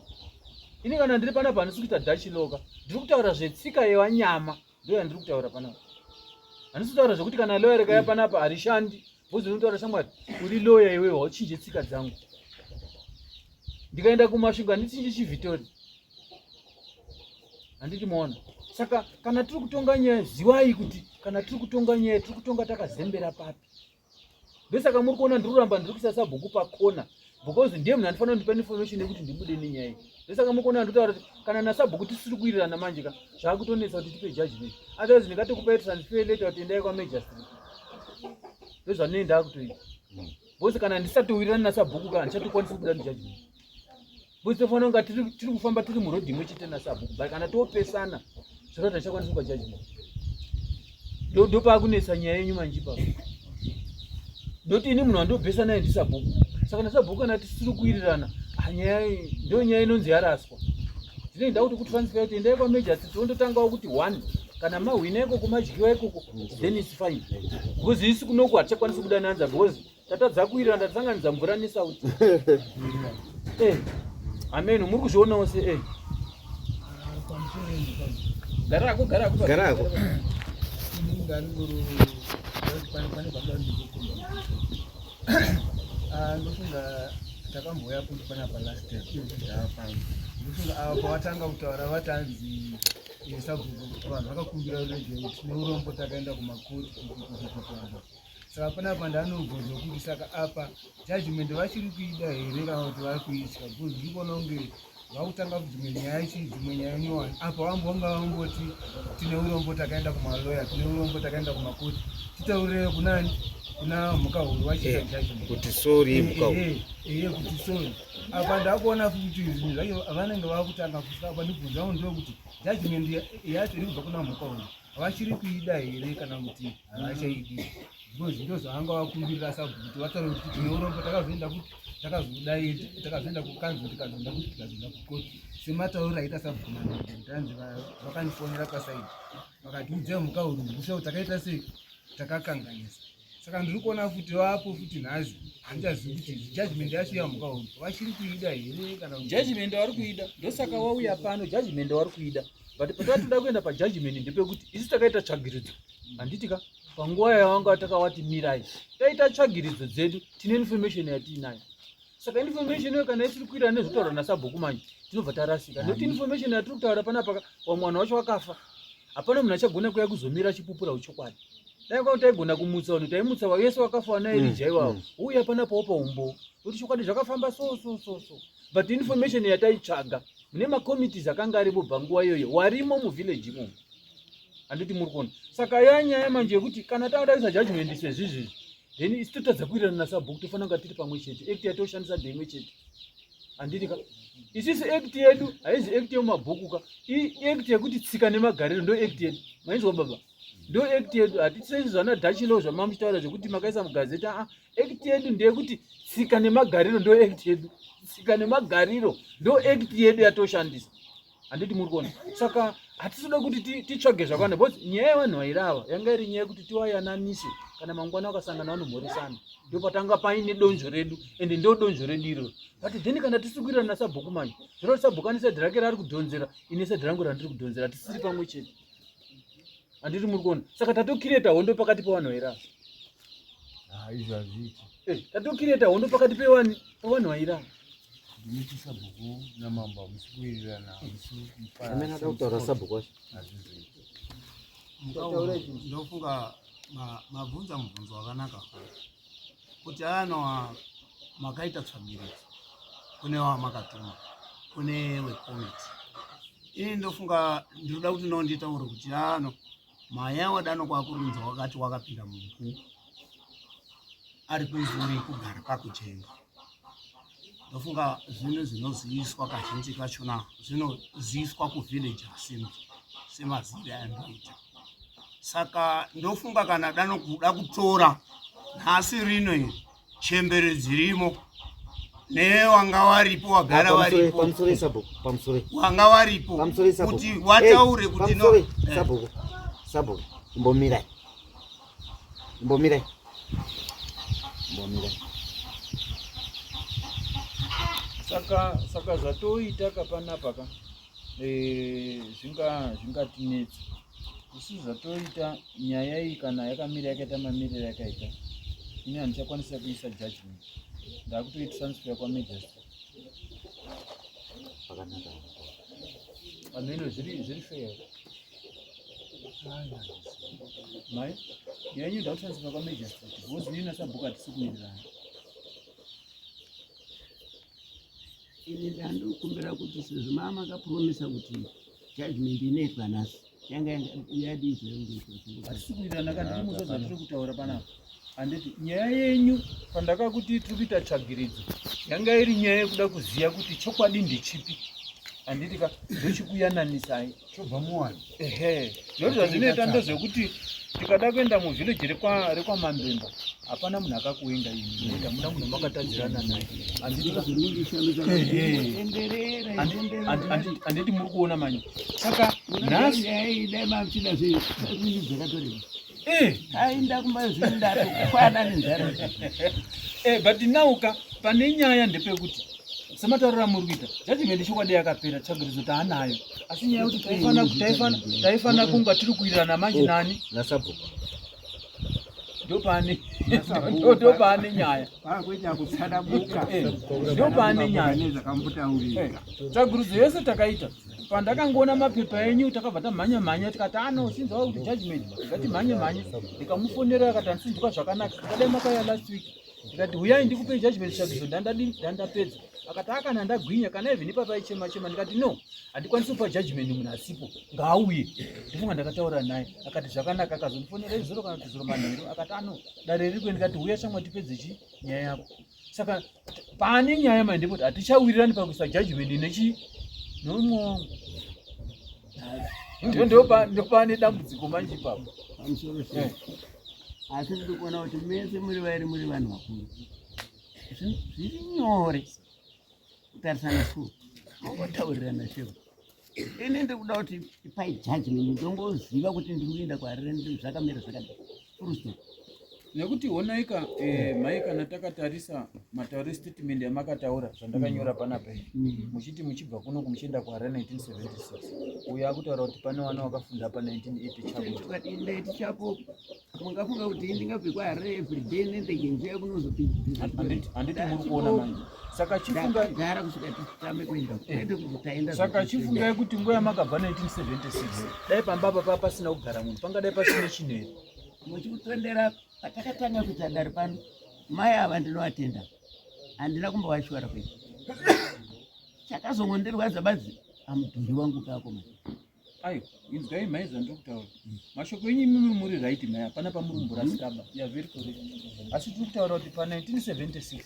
ini kana ndiri panapa handisi kuita dachi loka ndiri kutaura zvetsika yevanyama ndo yandiri kutaura panapa handisi kutaura zvekuti kana loya rikaya panapa harishandi because unotaura shamwari uri loya iwewe hauchinje tsika dzangu ndikaenda kumasvingo handichinji chivhitori handiti maona saka kana tiri kutonga nyaya ziwai kuti kana tiri kutonga nyaya tiri kutonga takazembera papi ndosaka muri kuona ndiri kuramba ndiri kuisa sabhuku pakona because ndiye munhu andifanira kundipa information yekuti ndibude nenyaya iyi ndosaka muri kuona ndikutaura kuti kana nasabhuku tisiri kuwirirana manje ka zvaakutonetsa kuti tipe judgment otherwise ndingatokupai transfer letter kuti endai kwamagistrate ndozvandinenge ndakutoita because kana ndisatowirirana nasabhuku ka handichatokwanisi kubuda nejudgment because tofanira kunga tiri kufamba tiri murodhi imwe chete nasabhuku but kana topesana zvinoti hatichakwanisi kupa judgment ndopaakunetsa nyaya yenyu manje ipapo ndoti ini munhu wandobhesa naye ndisabhuku saka nasabhuku kana tisiri kuwirirana ah, nyaya ndo nyaya inonzi yaraswa ndinenge ndakuti kutransfer kuti endai kwamajor tiondotangawo kuti one kana mahwina ikoko madyiwa ikoko then its fine because isi kunoku hatichakwanisi kudananza because tatadza kuwirirana tatasanganidza mvura nesauti eh, ameno muri kuzvionawo se eh. Garako garako garako ah, ndofunga takambouya kuti panapa last time taapano ndofunga ava pavatanga kutaura vatanzi eh, sabhuku vanhu vakakumbira ruregero tine urombo takaenda kumakoti saka panapa ndanobvunza kuti saka apa judgment vachiri kuida here kana kuti vari kuitya because ndiri kuona kunge vakutanga dzimwe nyaya chii dzimwe nyaya nyowani apa vambo vanga vamboti tine urombo takaenda kumaloya tine urombo takaenda kumakoti titaurire kunani kuna mhukahuru vachiita eh, judgment kuti sorry eh, mhukahuru eh, eh kuti sorry apa ndakuona futi zvinhu zvacho vanenge vakutanga kusvika apa ndibvunzawo ndokuti judgment yacho iri kubva kuna mhukahuru vachiri kuida here kana kuti havachaidi because ndo zvavanga vakumbirira sabhuku kuti vataure kuti tine urombo takazoenda kuti takazodai takazoenda kukanzo tikazoenda kuti tikazoenda kukoti sematauriro aita sabhuku mandanzi vakandifonera pasaidi vakati udzai mhuka uri kusha kuti takaita sei takakanganisa saka ndiri kuona futi vapo futi nhasi handichazivi kuti judgment yacho yamhuka uri vachiri kuida here kana judgment vari kuida ndosaka wauya pano judgment vari kuida but patatoda kuenda pajudgment ndepekuti isu takaita tsvagiridzo handiti ka panguva yawanga takawati mirai taita tsvagiridzo dzedu tine information yatiinayo saka information iyo kana isiri kuirana nezvotaurwa nasabhuku manje tinobva tarasika nekuti information yatiri kutaura panapa vamwe vanhu vacho vakafa hapana munhu achagona kuya kuzomira achipupura uchokwadi dai kwao taigona kumutsa vanhu taimutsa vese vakafa vana erija mm, iwawo mm. uya panapa wopa umbowo kuti chokwadi zvakafamba so so so so but information yataitsvaga mune macommittees akanga aripo bva nguva iyoyo warimo muvillage imomo handiti muri kuona saka yanyaya manje yekuti kana takuda kuisa judgment sezvizvizvi then isu totadza kuwirirana nasabhuku tofanira kunga tiri pamwe chete act yatoshandisa ndeimwe chete handiti ka isisi act yedu haizi act yemumabhuku ka iact yekuti tsika nemagariro ndo act yedu mainzwa baba ndo act yedu hatisei zvana dutch law zvamamuchitaura zvekuti makaisa mugazeti aa act yedu ndeyekuti tsika nemagariro ndo act yedu tsika nemagariro ndo act yedu yatoshandisa handiti muri kuona saka hatisi kuda kuti titsvage zvakawanda because nyaya yevanhu vairava yanga iri nyaya yekuti tiwayananise kana mangwana vakasangana vanomhoresana ndopatanga paine donzvo redu ende ndo donzvo redu iroro but then kana tisiri kuirana nasabhuku manje zvino kuti sabhuku ane saidhi rake raari kudhonzera ine saidhi rangu randiri kudhonzera tisiri pamwe chete handiti muri kuona saka tatokireta hondo pakati pevanhu vairava ah, izvo hazviiti eh, tatokireta hondo pakati pevanhu vairava ndinoti sabhuku namambo hamusi kuwirirana hamusi amene ada kutaura sabhuku wacho hazvizoiti ndofunga mabvunza mubvunzo wakanaka kuti ano makaita tsvagiridzo kune wamakatuma kune wekomiti ini ndofunga ndinoda kuti nonditaure kuti ano maya wadano kwakurunza wakati wakapinda mubhuku ari kunzuri kugara pakujenga. Ndofunga zvinhu zvinoziviswa kazhinji kachona zvinoziviswa kuvillage assembly semazivire andoita. Saka ndofunga kana dano kuda kutora nhasi rino iri chembere dzirimo newanga waripo wagara waripo pamusoro sabhuku pamusoro wanga waripo pamusoro sabhuku kuti wataure kuti no pamusoro sabhuku sabhuku imbomirai Imbomirai. Imbomirai. Saka saka zvatoita ka panapa ka eh zvinga zvingatinetsa. Isu zvatoita nyaya iyi kana yakamira yakaita mamiriro yakaita. Ini handichakwanisa kuisa judgment. Ndakutoitransfer kwaMajesty. Pakanaka. Ameno zviri zviri fair. Mai, yenyu ndakutransfer kwamagistrate because nini nasabhuku hatisi kuwirirana. Ini ndandokumbira kuti sezvo mama makapromisa kuti judgment inoitwa nhasi yanga yadii zvaingoitwa. Hatisi kuwirirana kana ndiri muzo zvatiri kutaura panapa. Handiti nyaya yenyu pandakakuti tiri kuita tsvagiridzo yanga iri nyaya yekuda kuziva kuti chokwadi ndechipi. Handiti ka ndochikuyananisai. Chobva muwani. Ehe. Ndokuti zvazvinoita ndezvekuti tikada kuenda muvillage rekwa rekwaMambemba hapana munhu akakuenga imi nekuti hamuna munhu makatadzirana naye. Handiti ka Ehe. Handiti muri kuona manje. Saka nhasi dai mamuchida zvakatoreba. Eh. Aenda kumba zvindatokwana nenzara. Eh, but now ka pane nyaya ndepekuti sematauriro amuri kuita judgment chokwadi yakapera tsvagiridzo taanayo asi nyaya yekuti taifana taifana taifana kunga tiri kuwirirana manje nani nasabhuku ndopane ndopane nyaya pakuita kutsadabuka eh, ndopane nyaya nezvakambotaurika eh, tsvagiridzo yese takaita pandakangoona mapepa enyu takabva tamhanya mhanya tikati ano ah, sinzwa kuti judgment ngatimhanye mhanye ndikamufonera akati andisinzwa zvakanaka ndikadai makauya last week ndikati huyai ndikupei judgment tsvagidzo ndandapedza akati akana ah, ndagwinya kana even ipapa aichema chema ndikati no handikwanisi kupa judgment munhu asipo ngaauye ndifunga ndakataura naye akati zvakanaka akazondifonera izuro kana kuti zuro manheru akati ano ah, dare riri kuendikati huya shamwa tipedze chi nyaya yako saka pane nyaya manje ndekuti hatichawirirani pakuisa judgment nechi noumwe wangu ndopane dambudziko manje ipapo pamusoro eh. asi ndiri kuona kuti mese muri vairi muri vanhu vakuru zviri nyore kutarisana su mongotaurirana shevo ini ndiri kuda kuti ipai judgment ndongoziva kuti ndiri kuenda kwarire zvakamira zvakadai full stop nekuti honaika eh, mai kana takatarisa matauro estatement yamakataura zvandakanyora panapa izvi mm. muchiti muchibva kuno kumuchienda kuharare 1976 uyo akutaura kuti pane wana wakafunda pa 1980 chapo mungafunga kuti ndingabve kwaharare everyday nendege njiya kunozopindhanditi muri kuona manje saka chifunga kusvika titame kuenda kwete kuti taenda saka chifungai kuti nguva yamakabva 1976 dai pamba apa pasina kugara munhu pangadai pasine chinhu here muchikutondera patakatanga kuita dare pano mai ava ndinovatenda handina kumbovashora kwete chakazongondirwadza badzi amudhuri wangu kako mai Ayo, inzwai mhai zvandiri kutaura. Mashoko enyu imimi muri right mhai, hapana pamuri kumborasikaba. You are very correct. Asi tiri kutaura kuti pa 1976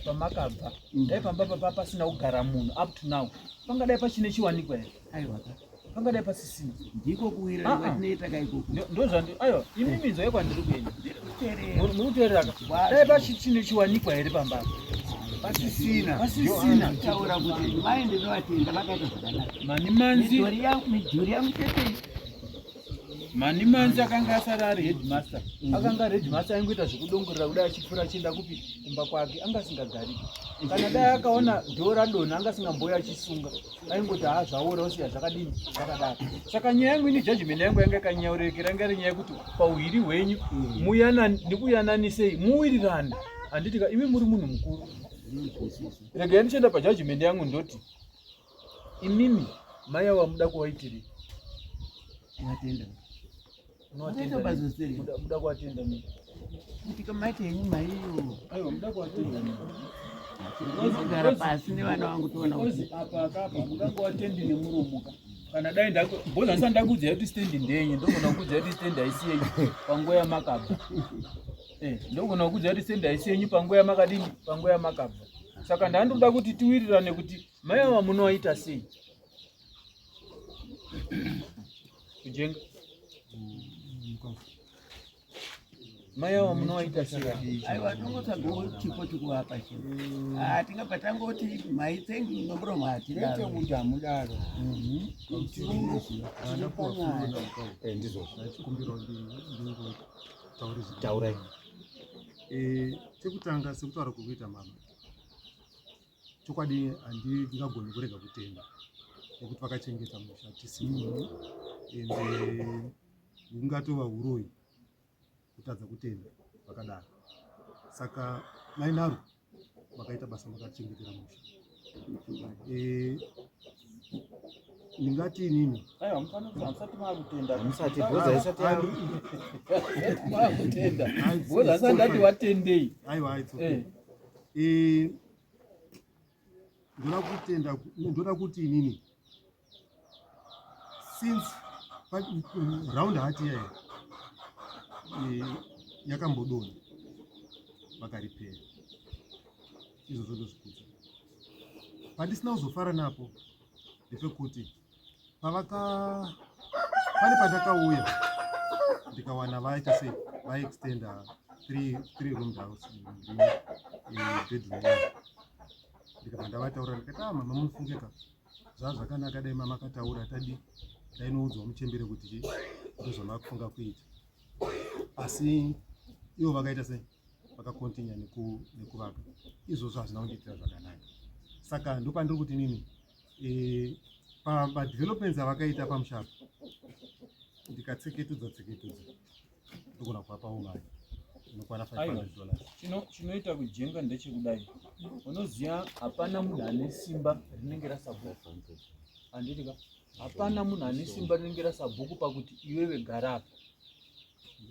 pamakabva, dai pamba papa pasina kugara munhu up to now. Pangadai pachine chiwanikwa here? Aiwa ka. Pangadai pasisina. Ndiko kuwirira Ah, ah. kwatinoita ka ikoko. Ndozvandi, aiwa, imimi inzwai kwandiri kuenda. Ndiri kuteerera. Muri kuteerera ka? Dai pachine chiwanikwa here pamba apa? Pasisina. Pasisina. Taura kuti mai ndinovatenda vakaita zvakanaka. Manimanzi. Midhori yangu, midhori yangu chete. Manimanzi akanga asara ari headmaster. Akanga ari headmaster aingoita zvekudongorera kudai achipfuura achienda kupi kumba kwake anga asingagariki. Kana dai akaona dhoo radonha anga asingambouya achisunga. Aingoti haa zvaora osiya zvakadini zvakadaro. Saka nyaya yangu ini judgment yangu yanga yakanyaurekera yanga iri nyaya yekuti pauhiri hwenyu muyana ndikuyananisei muwirirane. Handiti ka imi muri munhu mukuru. Regai ndichienda pajudgment yangu ndoti imimi mai avo muda kuwaitirei? Vatenda. Munovatenda. Muda kuvatenda nei? Kuti kamaiti henyu mai iyo. Aiwa muda kuvatenda nei? Ndinogara pasi nevana vangu toona kuti apa akapa mungangovatendi nemuromo ka. Kana dai ndako bhoza ndisati ndakuudzai kuti stand ndeyenyu ndogona kukuudzai kuti stand haisi yenyu panguva yamakabva. Eh, ndogona kukuudzai kuti stand haisi yenyu panguva yamakadini panguva yamakabva. Saka ndandoda kuti tiwirirane kuti mai ava munovaita sei? Kujenga. Mai ava munovaita sei? Aiwa tongotsvagawo chipo chekuvapa chino. Ah, tingabva tangoti mai thank you nomuromo hatidaro. Kwete kuti hamudaro. Eh, ndizvo. Taurai. Eh, chekutanga sekutaura kuri kuita mama chokwadi handingagoni kurega kutenda nekuti vakachengeta musha tisimo ende hungatova huroyi kutadza kutenda vakadaro saka mai Naro vakaita basa makachengetera musha. Eh, ndingati inini Aiwa, mufanira hamusati maakutenda. Hamusati, bhoza isati maakutenda. Bhoza asati ndati watendei. Aiwa, it's okay. Eh. Eh, ndoda kutenda, ndoda kuti inini since round hut iyaya yakambodonha vakaripera, izvozvo ndozvikudza. Pandisina kuzofara napo ndepekuti pavaka pane pandakauya ndikawana vaita sei, vaextenda three room house, bedroom one. Ndikabva ndavataura ndikati, "Ah, mama, munofungeka zvaa zvakanaka, dai mama akataura tadi tainoudzwa muchembere kuti chi ndozvamakufunga kuita." Asi ivo vakaita sei, vakakontinya nekuvaka. Izvozvo hazvina kundiitira zvakanaka. Saka ndopandiri kuti nini pamadevelopments avakaita pamushapo, ndikatseketudza tseketudza, ndogona kuvapawo mari inokwana $500. Chinoita kujenga ndechekudai, unoziva hapana munhu ane simba rinenge rasabhuku, handiti ka? Hapana munhu ane simba rinenge rasabhuku pakuti iwewe gara apa.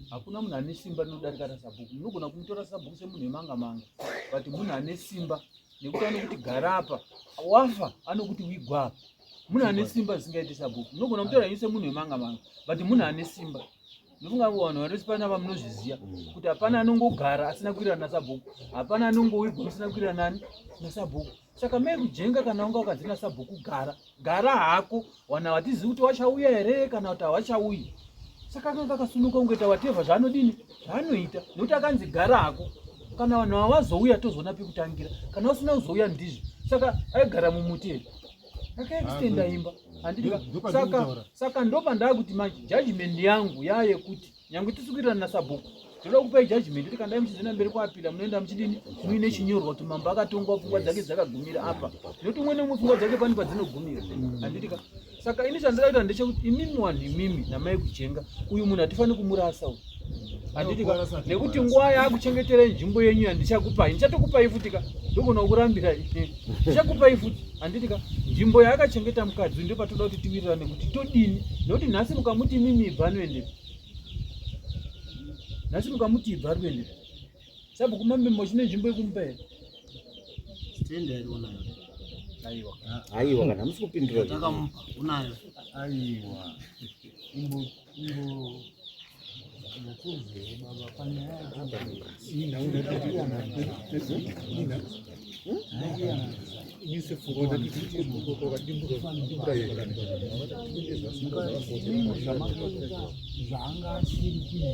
Hakuna munhu ane simba rinodarika rasabhuku. Munogona kumutora sabhuku semunhu wemanga manga, but munhu ane simba nekuti anokuti gara apa, wafa anokuti wigwa apa. Munhu ane simba zvisingaiti sabhuku. Munogona kumutora henyu semunhu wemanga manga, but munhu ane simba. Ndofunga vanhu vari panapa munozviziva kuti hapana anongogara asina kuwirirana nasabhuku, hapana anongowigwa musina kuwirirana nani nasabhuku. Saka mai kujenga, kana wanga wakanzi nasabhuku gara, gara hako, wana hatizivi kuti wachauya here kana kuti hawachauyi. Saka akanga akasunuka kungoita whatever zvaanodini zvaanoita, nekuti akanzi gara hako. Kana vanhu ava vazouya tozoona pekutangira, kana vasina kuzouya ndizvo. Saka aigara mumuti here? Akaextenda imba, handiti? Saka ndopandaa kuti manje judgment yangu yayekuti nyange tisi kuitirana nasabhuku, ndoda kupai judgment kuti kandai muchizoenda mberi kuapila, munoenda muchidini muine chinyorwa kuti mambo akatongwa, pfungwa dzake dzakagumira apa, nekuti umwe neumwe pfungwa dzake pane padzinogumira, handiti ka? Saka ini chandinoda kuita ndechekuti imimi wanhu, imimi namai kujenga, uyu munhu hatifani kumurasa uyu, handiti ka? Nekuti nguva yaakuchengeterai nzvimbo yenyu yandichakupai, ndichatokupai futi ka, ndogona kukurambirai, ndichakupai futi, handiti ka? Nzvimbo yaakachengeta mukadzi uyu ndopatoda kuti tiwirirane kuti todini, nekuti nhasi mukamuti imimi ibva, anoendepi? Nhasi mukamuti ibva, ari kuendepi? Sabhuku mamemo chine nzvimbo yekumupa here? Stand here unayo? Aiwa. Aiwa, kana musi kupindura. Takamupa, unayo. Aiwa, imbo imbo nyatsoziva baba panyaya zvamakaita zvaanga asiri kuita,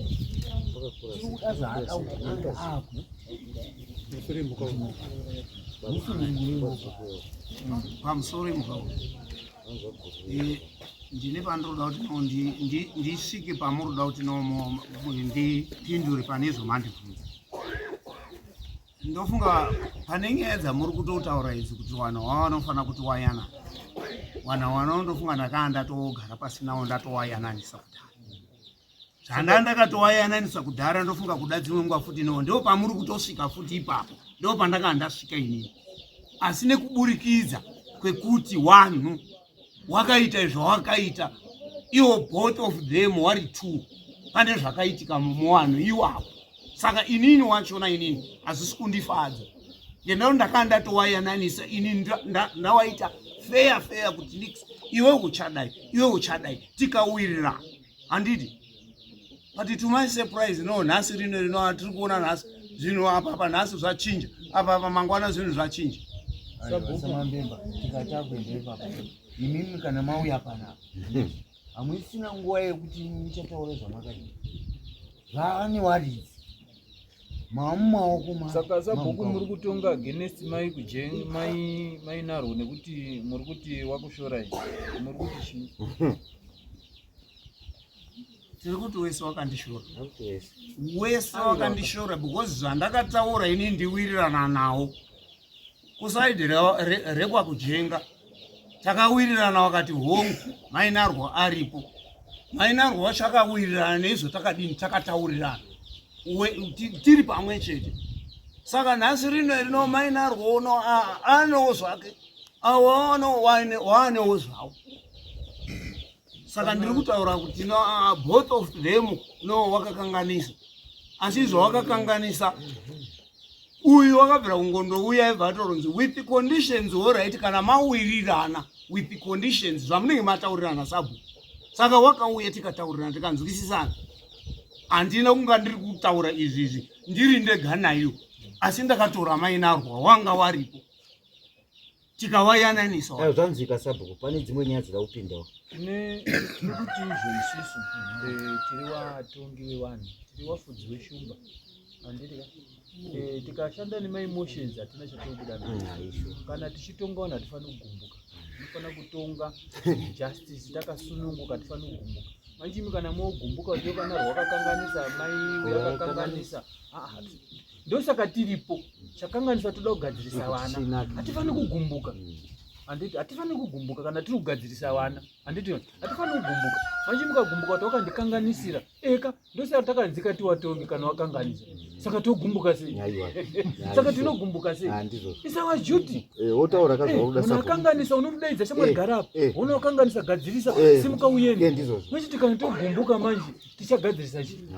tiri kuda zvaada kuti anga aku musunungure. Pamusoro imukawo, ndine pandinoda kuti no ndisvike pamuri kuti no ndipindure pane zvomandibvunza. Ndofunga pane nyaya dzamuri kutotaura idzi kuti vanhu vava vanofanira kuti wayana vanhu vano, ndofunga ndakaa ndatogara pasinawo, ndatowayananisa kudhara, zvanda ndakatowayananisa kudhara. Ndofunga kuda dzimwe nguva futi no ndo pamuri kutosvika futi ipapo, ndo pandakaa ndasvika inini. Asi nekuburikidza kwekuti wanhu wakaita zvawakaita iwo, both of them wari two, pane zvakaitika muwanhu iwapo. Saka inini wachona inini hazvisi kundifadza ngendao ndakaa ndatowayananisa inini, ndawaita fair fair kuti nix, iwe uchadai, iwe uchadai, tikawirirana, handiti? But to my surprise no, nhasi rino rino tiri kuona nhasi zvinhu apa apa, nhasi zvachinja apa apa, mangwana zvinhu zvachinja. Samambemba tikati akuenda ipapo imimi kana mauya panapa hamuisina nguva yekuti muchataura zvamakaita zvava newaridzi mamumaoko. Saka sabhuku muri kutonga against mai kujeng mai mai narwo nekuti muri kuti wakushorai, muri kuti chii? Tiri kuti wese wakandishora, wese wakandishora because zvandakataura ini ndiwirirana nawo kusaidi rekwakujenga. Takawirirana, wakati hongu mainarwo aripo, mainarwo wacho akawirirana neizvo. Takadini? Takataurirana tiri pamwe chete. Saka nhasi rino rino mainarwo uno anewo zvake, awo waanewo zvavo. Saka ndiri kutaura kuti no, both of them no wakakanganisa, asi zvawakakanganisa uyu wakabvira kungondouya ibva atoronzi with conditions. Alright, kana mawirirana with conditions zvamunenge mataurirana sabhuku. Saka wakauya tikataurirana tikanzwisisana. Handina kunga ndiri kutaura izvi izvi ndiri ndega nayo, asi ndakatora mainarwa wanga waripo tikawayananisa. Ayo, zvanzwika sabhuku. Pane dzimwe nyaya dzida kupindawo. Tine tiri kuti izvo isusu tiri vatongi vevanhu, tiri vafudzi veshumba, handiti ka? Tikashanda nemaemotions hatina chatinobuda nacho. Kana tichitonga vanhu hatifaniri kugumbuka, tinofanira kutonga justice takasununguka, hatifaniri kugumbuka. Manje imi kana mogumbuka kuti kana rwakakanganisa mai yakakanganisa, ah, ndosaka tiripo. Chakanganisa toda kugadzirisa vana, hatifaniri kugumbuka, handiti? Hatifaniri kugumbuka kana tiri kugadzirisa vana, handiti? Hatifaniri kugumbuka. Manje mukagumbuka kuti wakandikanganisira eka, ndosaka takanzika tiwatongi. Kana wakanganisa saka togumbuka sei? Saka tinogumbuka sei? It's our duty. Wotaura kazvauda. Munhu akanganisa unomudaidza, shamwari, gara apa, una wakanganisa, gadzirisa, simuka uyende. Manje tikana togumbuka manje tichagadzirisa chii?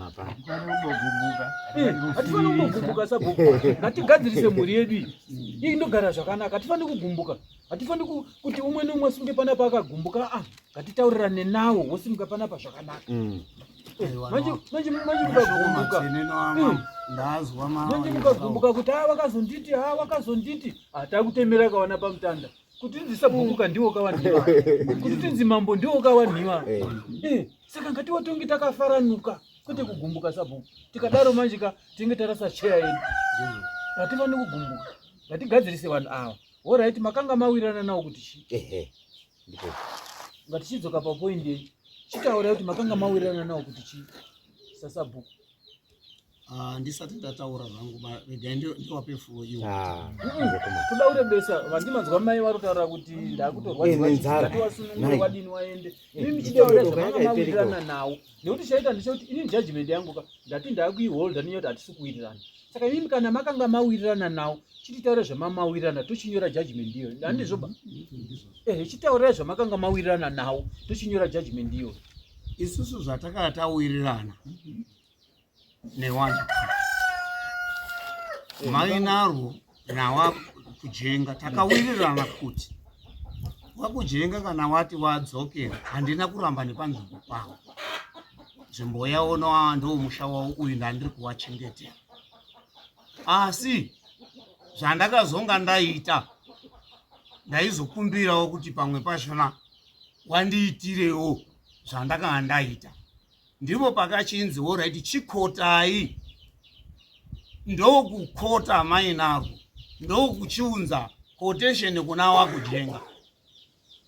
Hatifaniri kungogumbuka sabhuku. Ngatigadzirise mhuri yedu iyi, iyi indogara zvakanaka. Hatifaniri kugumbuka, hatifaniri kuti umwe neumwe asunge panapa akagumbuka. A, ngatitaurirane nawo, wosimuka panapa zvakanaka. Manje manje manje mukagumbuka, Ndazwa. Manje mukagumbuka kuti a wakazonditi, a wakazonditi, takutemera kawana pamutanda kuti tinzi sabhukuka ndiwo kawanhiwa, kuti tinzi mambo ndiwo kawanhiwa. Saka ngatiwatongi takafaranuka, kwete kugumbuka sabhuku. Tikadaro manje ka tinge tarasa cheya yedu. Hatifani kugumbuka, ngatigadzirise vanhu ava. Alright, makanga mawirirana nawo kuti chii? Ehe, ndipo. Ngatichidzoka papoindi yenyu, chitaurai kuti makanga mawirirana nawo kuti chii sasabhuku. Ah, ndisati ndataura zvangu, regai ndiwape floor iwo. Toda kurebesa vandimanzwa mai vari kutaura kuti ndakutorwadziwa. Nenzara. Wasunungure wadini waende, imi muchitaura zvamanga mawirirana nawo. Nekuti chaita ndechekuti inini judgment yangu ka ndati ndakuiholda nenyaya kuti hatisi kuwirirana. Saka imimi kana makanga mawirirana nawo, chititaure zvamamawirirana, tochinyora judgment iyoyo, handizvo ba? Ehe, chitaurai zvamakanga mawirirana nawo, tochinyora judgment iyoyo. Isusu zvatakanga tawirirana newanhu mainarwo nawa kujenga, takawirirana kuti wakujenga kana wati wadzokera, handina kuramba nepanzvimbo pavo. Nzvimbo yavo no ndo musha wavo uyu, ndandiri kuwachengetera. Asi zvandakazonga ndaita, ndaizokumbirawo kuti pamwe pachona wandiitirewo zvandakanga ndaita. Ndipo pakachinzi alright, chikotai. Ndokukota mainarwo, ndokuchiunza quotation kuna wakujenga.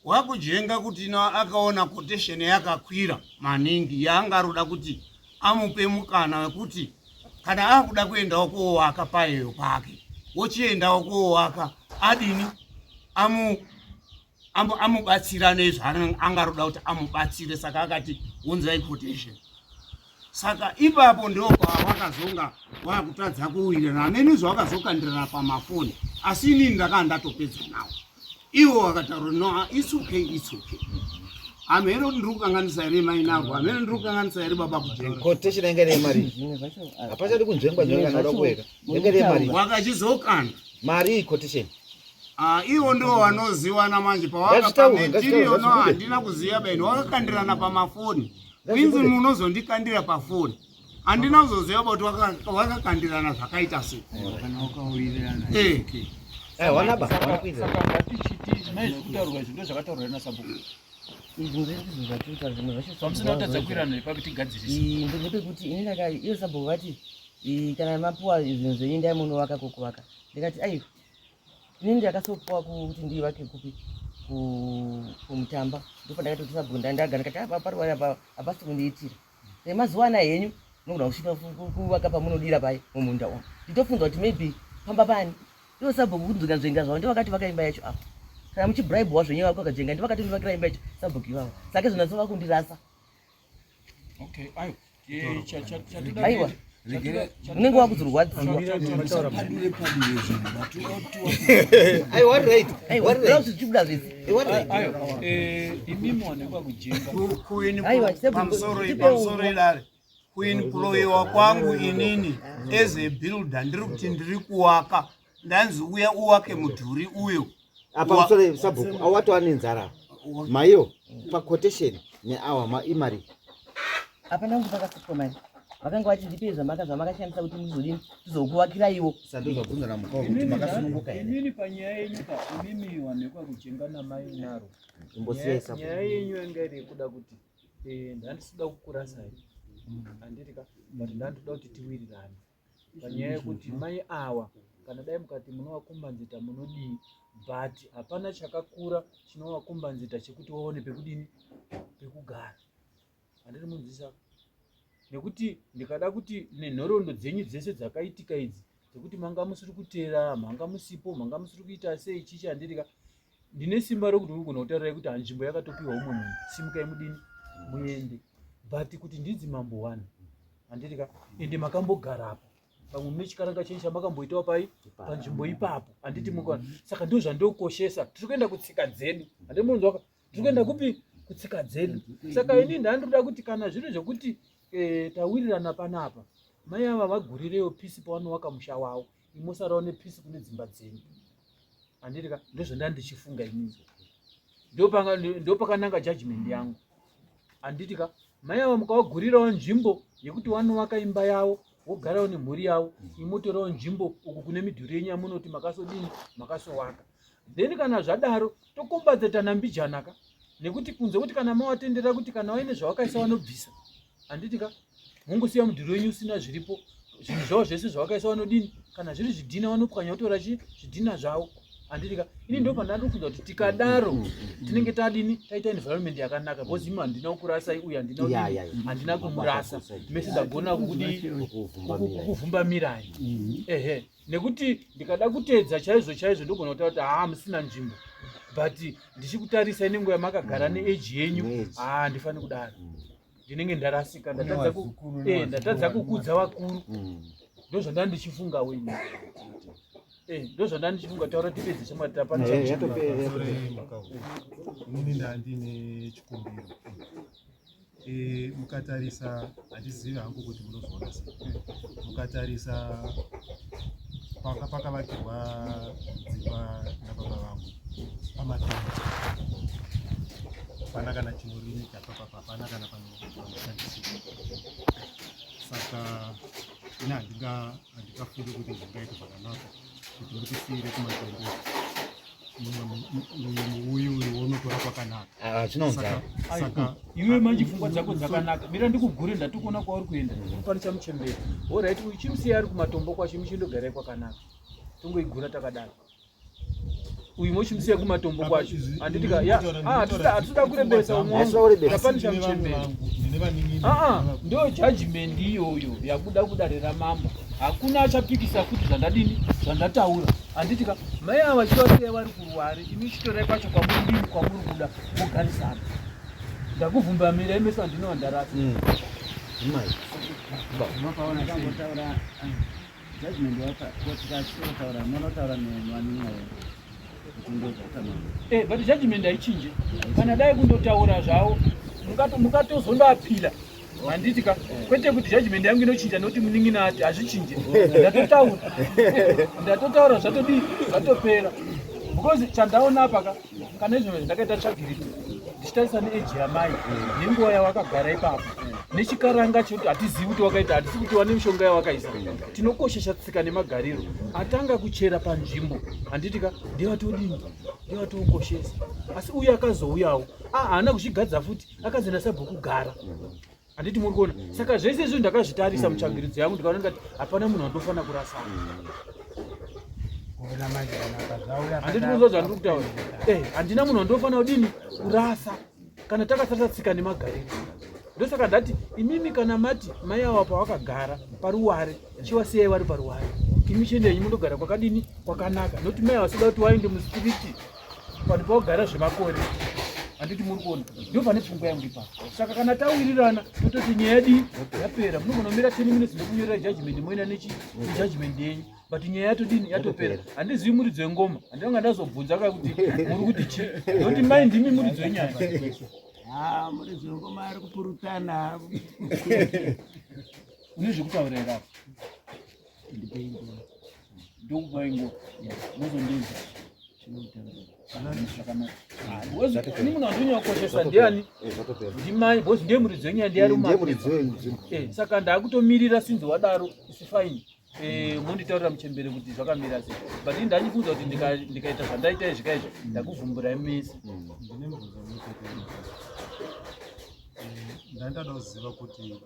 Wakujenga kuti no akaona quotation yakakwira maningi yaangaroda kuti amupe mukana wekuti kana akuda kuendawo koowaka payeyo pake, wochiendawo koowaka, adini, amu amubatsira nezvaangaroda kuti amubatsire. Saka akati unzai quotation. Saka ipapo ndo pawakazonga wakutadza kuwirirana neni, zvawakazokandirana pamafoni. Asi inini ndakanga ndatopedza nawo. Iwo wakataura, no, it's okay, it's okay. Hamheno kuti ndiri kukanganisa here mainarwo, hamheno ndiri kukanganisa here baba kujenga. Quotation yanga ine mari, hapachadi kunzvengwa nzvenga kana uda kuweka. Yanga ine mari. Wakachizokanda mari iyi quotation. Ah, iwo ndiwo wanoziwana manje. Ngazvitaurwe, pawakapametirio ngazvitaurwe, no ngazvibude. Handina kuziva beni wakakandirana pamafoni, kwinzi munozondikandira pafoni. Handina kuzoziva kuti wakakandirana zvakaita sei. Kana wakawirirana. Eh. Saka ngatichiti mai zvekutaurwa izvi ndozvakataurwa nasabhuku. Izvi ndizvo zvatiri zvimwe zvacho. Pamusina kutadza kuirana ipapo tigadzirise. Ndepekuti ini ndaka iyo sabhuku vati kana mapuwa zvinhu zvenyu ndai munovaka kokuvaka. Ndikati aiwa. Ini ndakasopuwa kuti ndivake kupi kumutamba ndopandakatoti sabhuku ndandagara ndikati apa pari apa hapasi kundiitira. Nemazuva anaya henyu munogona kusvika kuvaka pamunodira paye mumunda umu. Nditofunga kuti maybe pamba pani. Ivo sabhuku kunzvenga nzvenga zvavo ndovakati vaka imba yacho apa. Kana muchibribwa zvenyu vako vakadzvenga ndovakati ndivakira imba yacho sabhuku ivavo. Saka izvo naso vakundirasa. Okay, ayo. Aiwa. Unenge wakuzorwadziwa. Aiwa right. Aiwa right. Zvichibuda zvese. Ayo, eh imimi wanekwa kujenga. Aiwa, pamusoro pamusoro idare. Kuinployiwa kwangu inini as a builder ndiri kuti ndiri kuwaka ndanzi uya uwake mudhuri uyo. Apa musoro sabhuku awatova nenzara. Maiyo pa quotation neawa ma imari. Hapana kunge pakasukwa mari. Vakanga vati ndipei zvamaka zvamakashandisa kuti muzodini tizokuvakiraiwo. Sandozvabvunza namukawa kuti makasununguka here. Imini panyaya yenyu pa imimi wanekwa kujenga namai naro. Imbosiyai sabhuku. Nyaya yenyu yanga iri yekuda kuti eh, ndandisida kukurasai handiti ka but ndandoda kuti tiwirirane panyaya yekuti mai awa kana dai mukati munovakumbanzita munodii but hapana chakakura chinovakumbanzita chekuti waone pekudini pekugara handiri munzisa nekuti ndikada kuti nenhoroondo dzenyu dzese dzakaitika idzi dzekuti manga musiri kuteera manga musipo manga musiri kuita sei chichi handirika ndine simba rokuti unogona kutaurirai kuti hanzvimbo yakatopiwa umwe munhu simukai mudini muende but kuti ndinzi mambo one handirika ende makambogarapo pamwe mune chikaranga chenyu chamakamboitawo pai panzvimbo ipapo handiti mukaona saka ndo zvandokoshesa tiri kuenda kutsika dzedu handiti munonzwaka tiri kuenda kupi kutsika dzedu saka ini ndandoda kuti kana zviri zvekuti eh, tawirirana panapa mai ava vagurirewo pisi pavanowaka musha wavo imosarawo nepisi kune dzimba dzenyu handiti ka ndozvandanga ndichifunga inini ndopakananga judgment yangu handiti ka mai ava mukavagurirawo nzvimbo yekuti vanovaka imba yavo wogarawo nemhuri yavo imotorawo nzvimbo uku kune midhuri yenyu yamunoti makasodini makasowaka then kana zvadaro tokombadzetana mbijana ka nekuti kunze kuti kana mawatendera kuti kana waine zvawakaisa vanobvisa handiti ka mongosiya mudhuri wenyu usina zviripo zvinhu zvavo zvese zvavakaisa vanodini kana zviri zvidhina vanopwanya votora chi zvidhina zvavo handiti ka ini ndo pandandikufunza kuti tikadaro tinenge tadini taita environment yakanaka because imi handina kukurasai uyu handina kudini handina kumurasa mese ndagona kukudii kukuvhumbamirai ehe nekuti ndikada kuteedza chaizvo chaizvo ndogona kutaura kuti haa musina nzvimbo but ndichikutarisai nenguva yamakagara neage yenyu haa handifani kudaro ndinenge ndarasika ndatadza eh, kukudza vakuru mm. ndozvandanga ndichifunga wenyu eh, ndozvandanga ndichifunga taura tipedze shamwari tapana inini ndandine chikumbiro eh, mukatarisa handizivi hangu kuti munozoona sei mukatarisa panga pakavakirwa dzimba nababa vangu pamatombo hapana kana chinorimika papapa hapana kana panoshandisika saka ini handingafungi kuti zvingaita zvakanaka kuti mutisiire kumatombo uyu uyu wonotora kwakanaka ah, saka iwe manje pfungwa dzako dzakanaka mira ndikugure ndatikuona kwauri kuenda pane chamuchembera orit uyu chimusiya ari kumatombo kwacho muchindogarai kwakanaka tongoigura takadaro uyu mochimusiya kumatombo kwacho handiti ka ya ah, hatitoda kurebesa umwe chamuchembera aa ndo judgment iyoyo yabuda kudare ramambo hakuna achapikisa futi zvandadini zvandataura handiti ka mai ava chivasiya vari kuruware imi chitorai kwacho kwamuri kwamuri kuda mogarisana ndakuvhumbamira imeso andinova ndarasa mm. Unopaona judgment wapa tikachitotaura munotaura nevanin'ina kuti ndozvatama eh but judgment haichinje kana dai kundotaura zvavo mukatozondoapila handiti ka kwete kuti judgment yangu inochinja nokuti munin'ina ati hazvichinje ndatotaura ndatotaura zvatodii zvatopera because chandaona apa ka kana izvozvo ndakaita tsvagiridzo ndichitarisa neeji yamai nenguva yawakagara ipapo. Nechikaranga chekuti hatizivi kuti wakaita, hatisi kuti wane mishonga yawakaisa. Tinokoshesha tsika nemagariro. Atanga kuchera panzvimbo, handitika, ndevatodini, ndevatokoshesa. Asi uyu akazouyawo, haana kuzvigadza futi, akazi nasabhuku gara. Handiti muri kuona? Saka zvese izvo ndakazvitarisa mutsvagiridzo yangu, ndikaona ndikati hapana munhu wandofanira kurasa. Handiti kunzwa zvandiri kutaura? Handina munhu wandofanira kudini kurasa kana takatarisa tsika nemagariro. Ndosaka ndati imimi kana mati mai awa pawakagara paruware, chiwasiyai vari paruware, imi chiendenyi mundogara kwakadini, kwakanaka, nokuti mai awa soda kuti waende mustiriti panhu pawagara zvemakore. Handiti muri kuona? Ndo pane pfungwa yangu ipapo. Saka kana tawirirana tototi nyaya yadii yapera. Munogona kumira 10 minutes ndokunyorera judgment, moenda nejudgment yenyu, but nyaya yatodini, yatopera. Handizivi muridzi wengoma, handinanga ndazobvunza ka kuti muri kuti chi, nokuti mai ndimi muridzi wenyaya. Ah, muridzi wengoma ari kupurutana. Une zvekutaura here apa? Ndokupai nguva mozondinzwa zvakanaka. Ini munhu andonyakoshesa ndiani? Ndimai, because ndiye muridzi wenyaya, ndiye ari mumapepa. Saka ndaakutomirira sinzi wadaro isi fine. Monditaurira muchembere kuti zvakamira sei, but ini ndandifunza kuti ndikaita zvandaita izvi kaizvi, ndakuvhumburai mese. Ndine mubvunzo mumwe chete. Ndandada kuziva kuti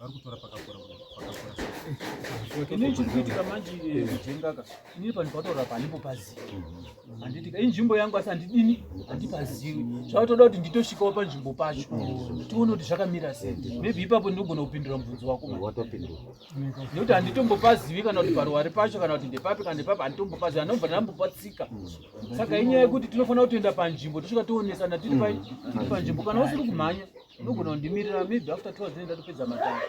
vari kutora pakakura pakakura sei. Inini chiri kuitika manje, kujengaka, inini panhu pataura pandipo pazivi, handitika inzvimbo yangu, asi handidini, handipazivi. Zvatoda kuti nditosvikawo panzvimbo pacho tione kuti zvakamira sei. Maybe ipapo ndinogona kupindura mubvunzo wako manje. Watopindura. Nekuti handitombopazivi kana kuti paruware pacho kana kuti ndepapi kana ndepapi, handitombopazivi, handinobva ndambopatsika. Saka inyaya yekuti tinofanira kutoenda panzvimbo tosvika toonesana tiri panzvimbo. Kana usiri kumhanya unogona kundimirira, maybe after 2 hours ndinenge ndatopedza matanga.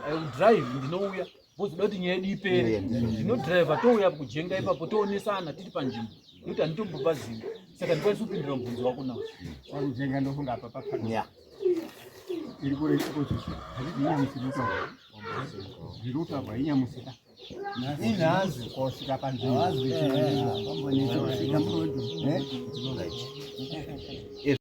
I will drive, ndinouya, because uda kuti nyaya yedu ipere. Ndinodhiraivha, touya kujenga ipapo, toonesana tiri panzvimbo, nekuti handitombopazivi. Saka ndikwanisi kupindura mubvunzo wako nawo. Pakujenga ndofunga apa papana. Iri kure ikochiso. Handiti inyamusika. Zviri kutaurwa inyamusika. Inhazi. Kosvika panzvimbo. Pambonetsa kusvika murodhi. Right.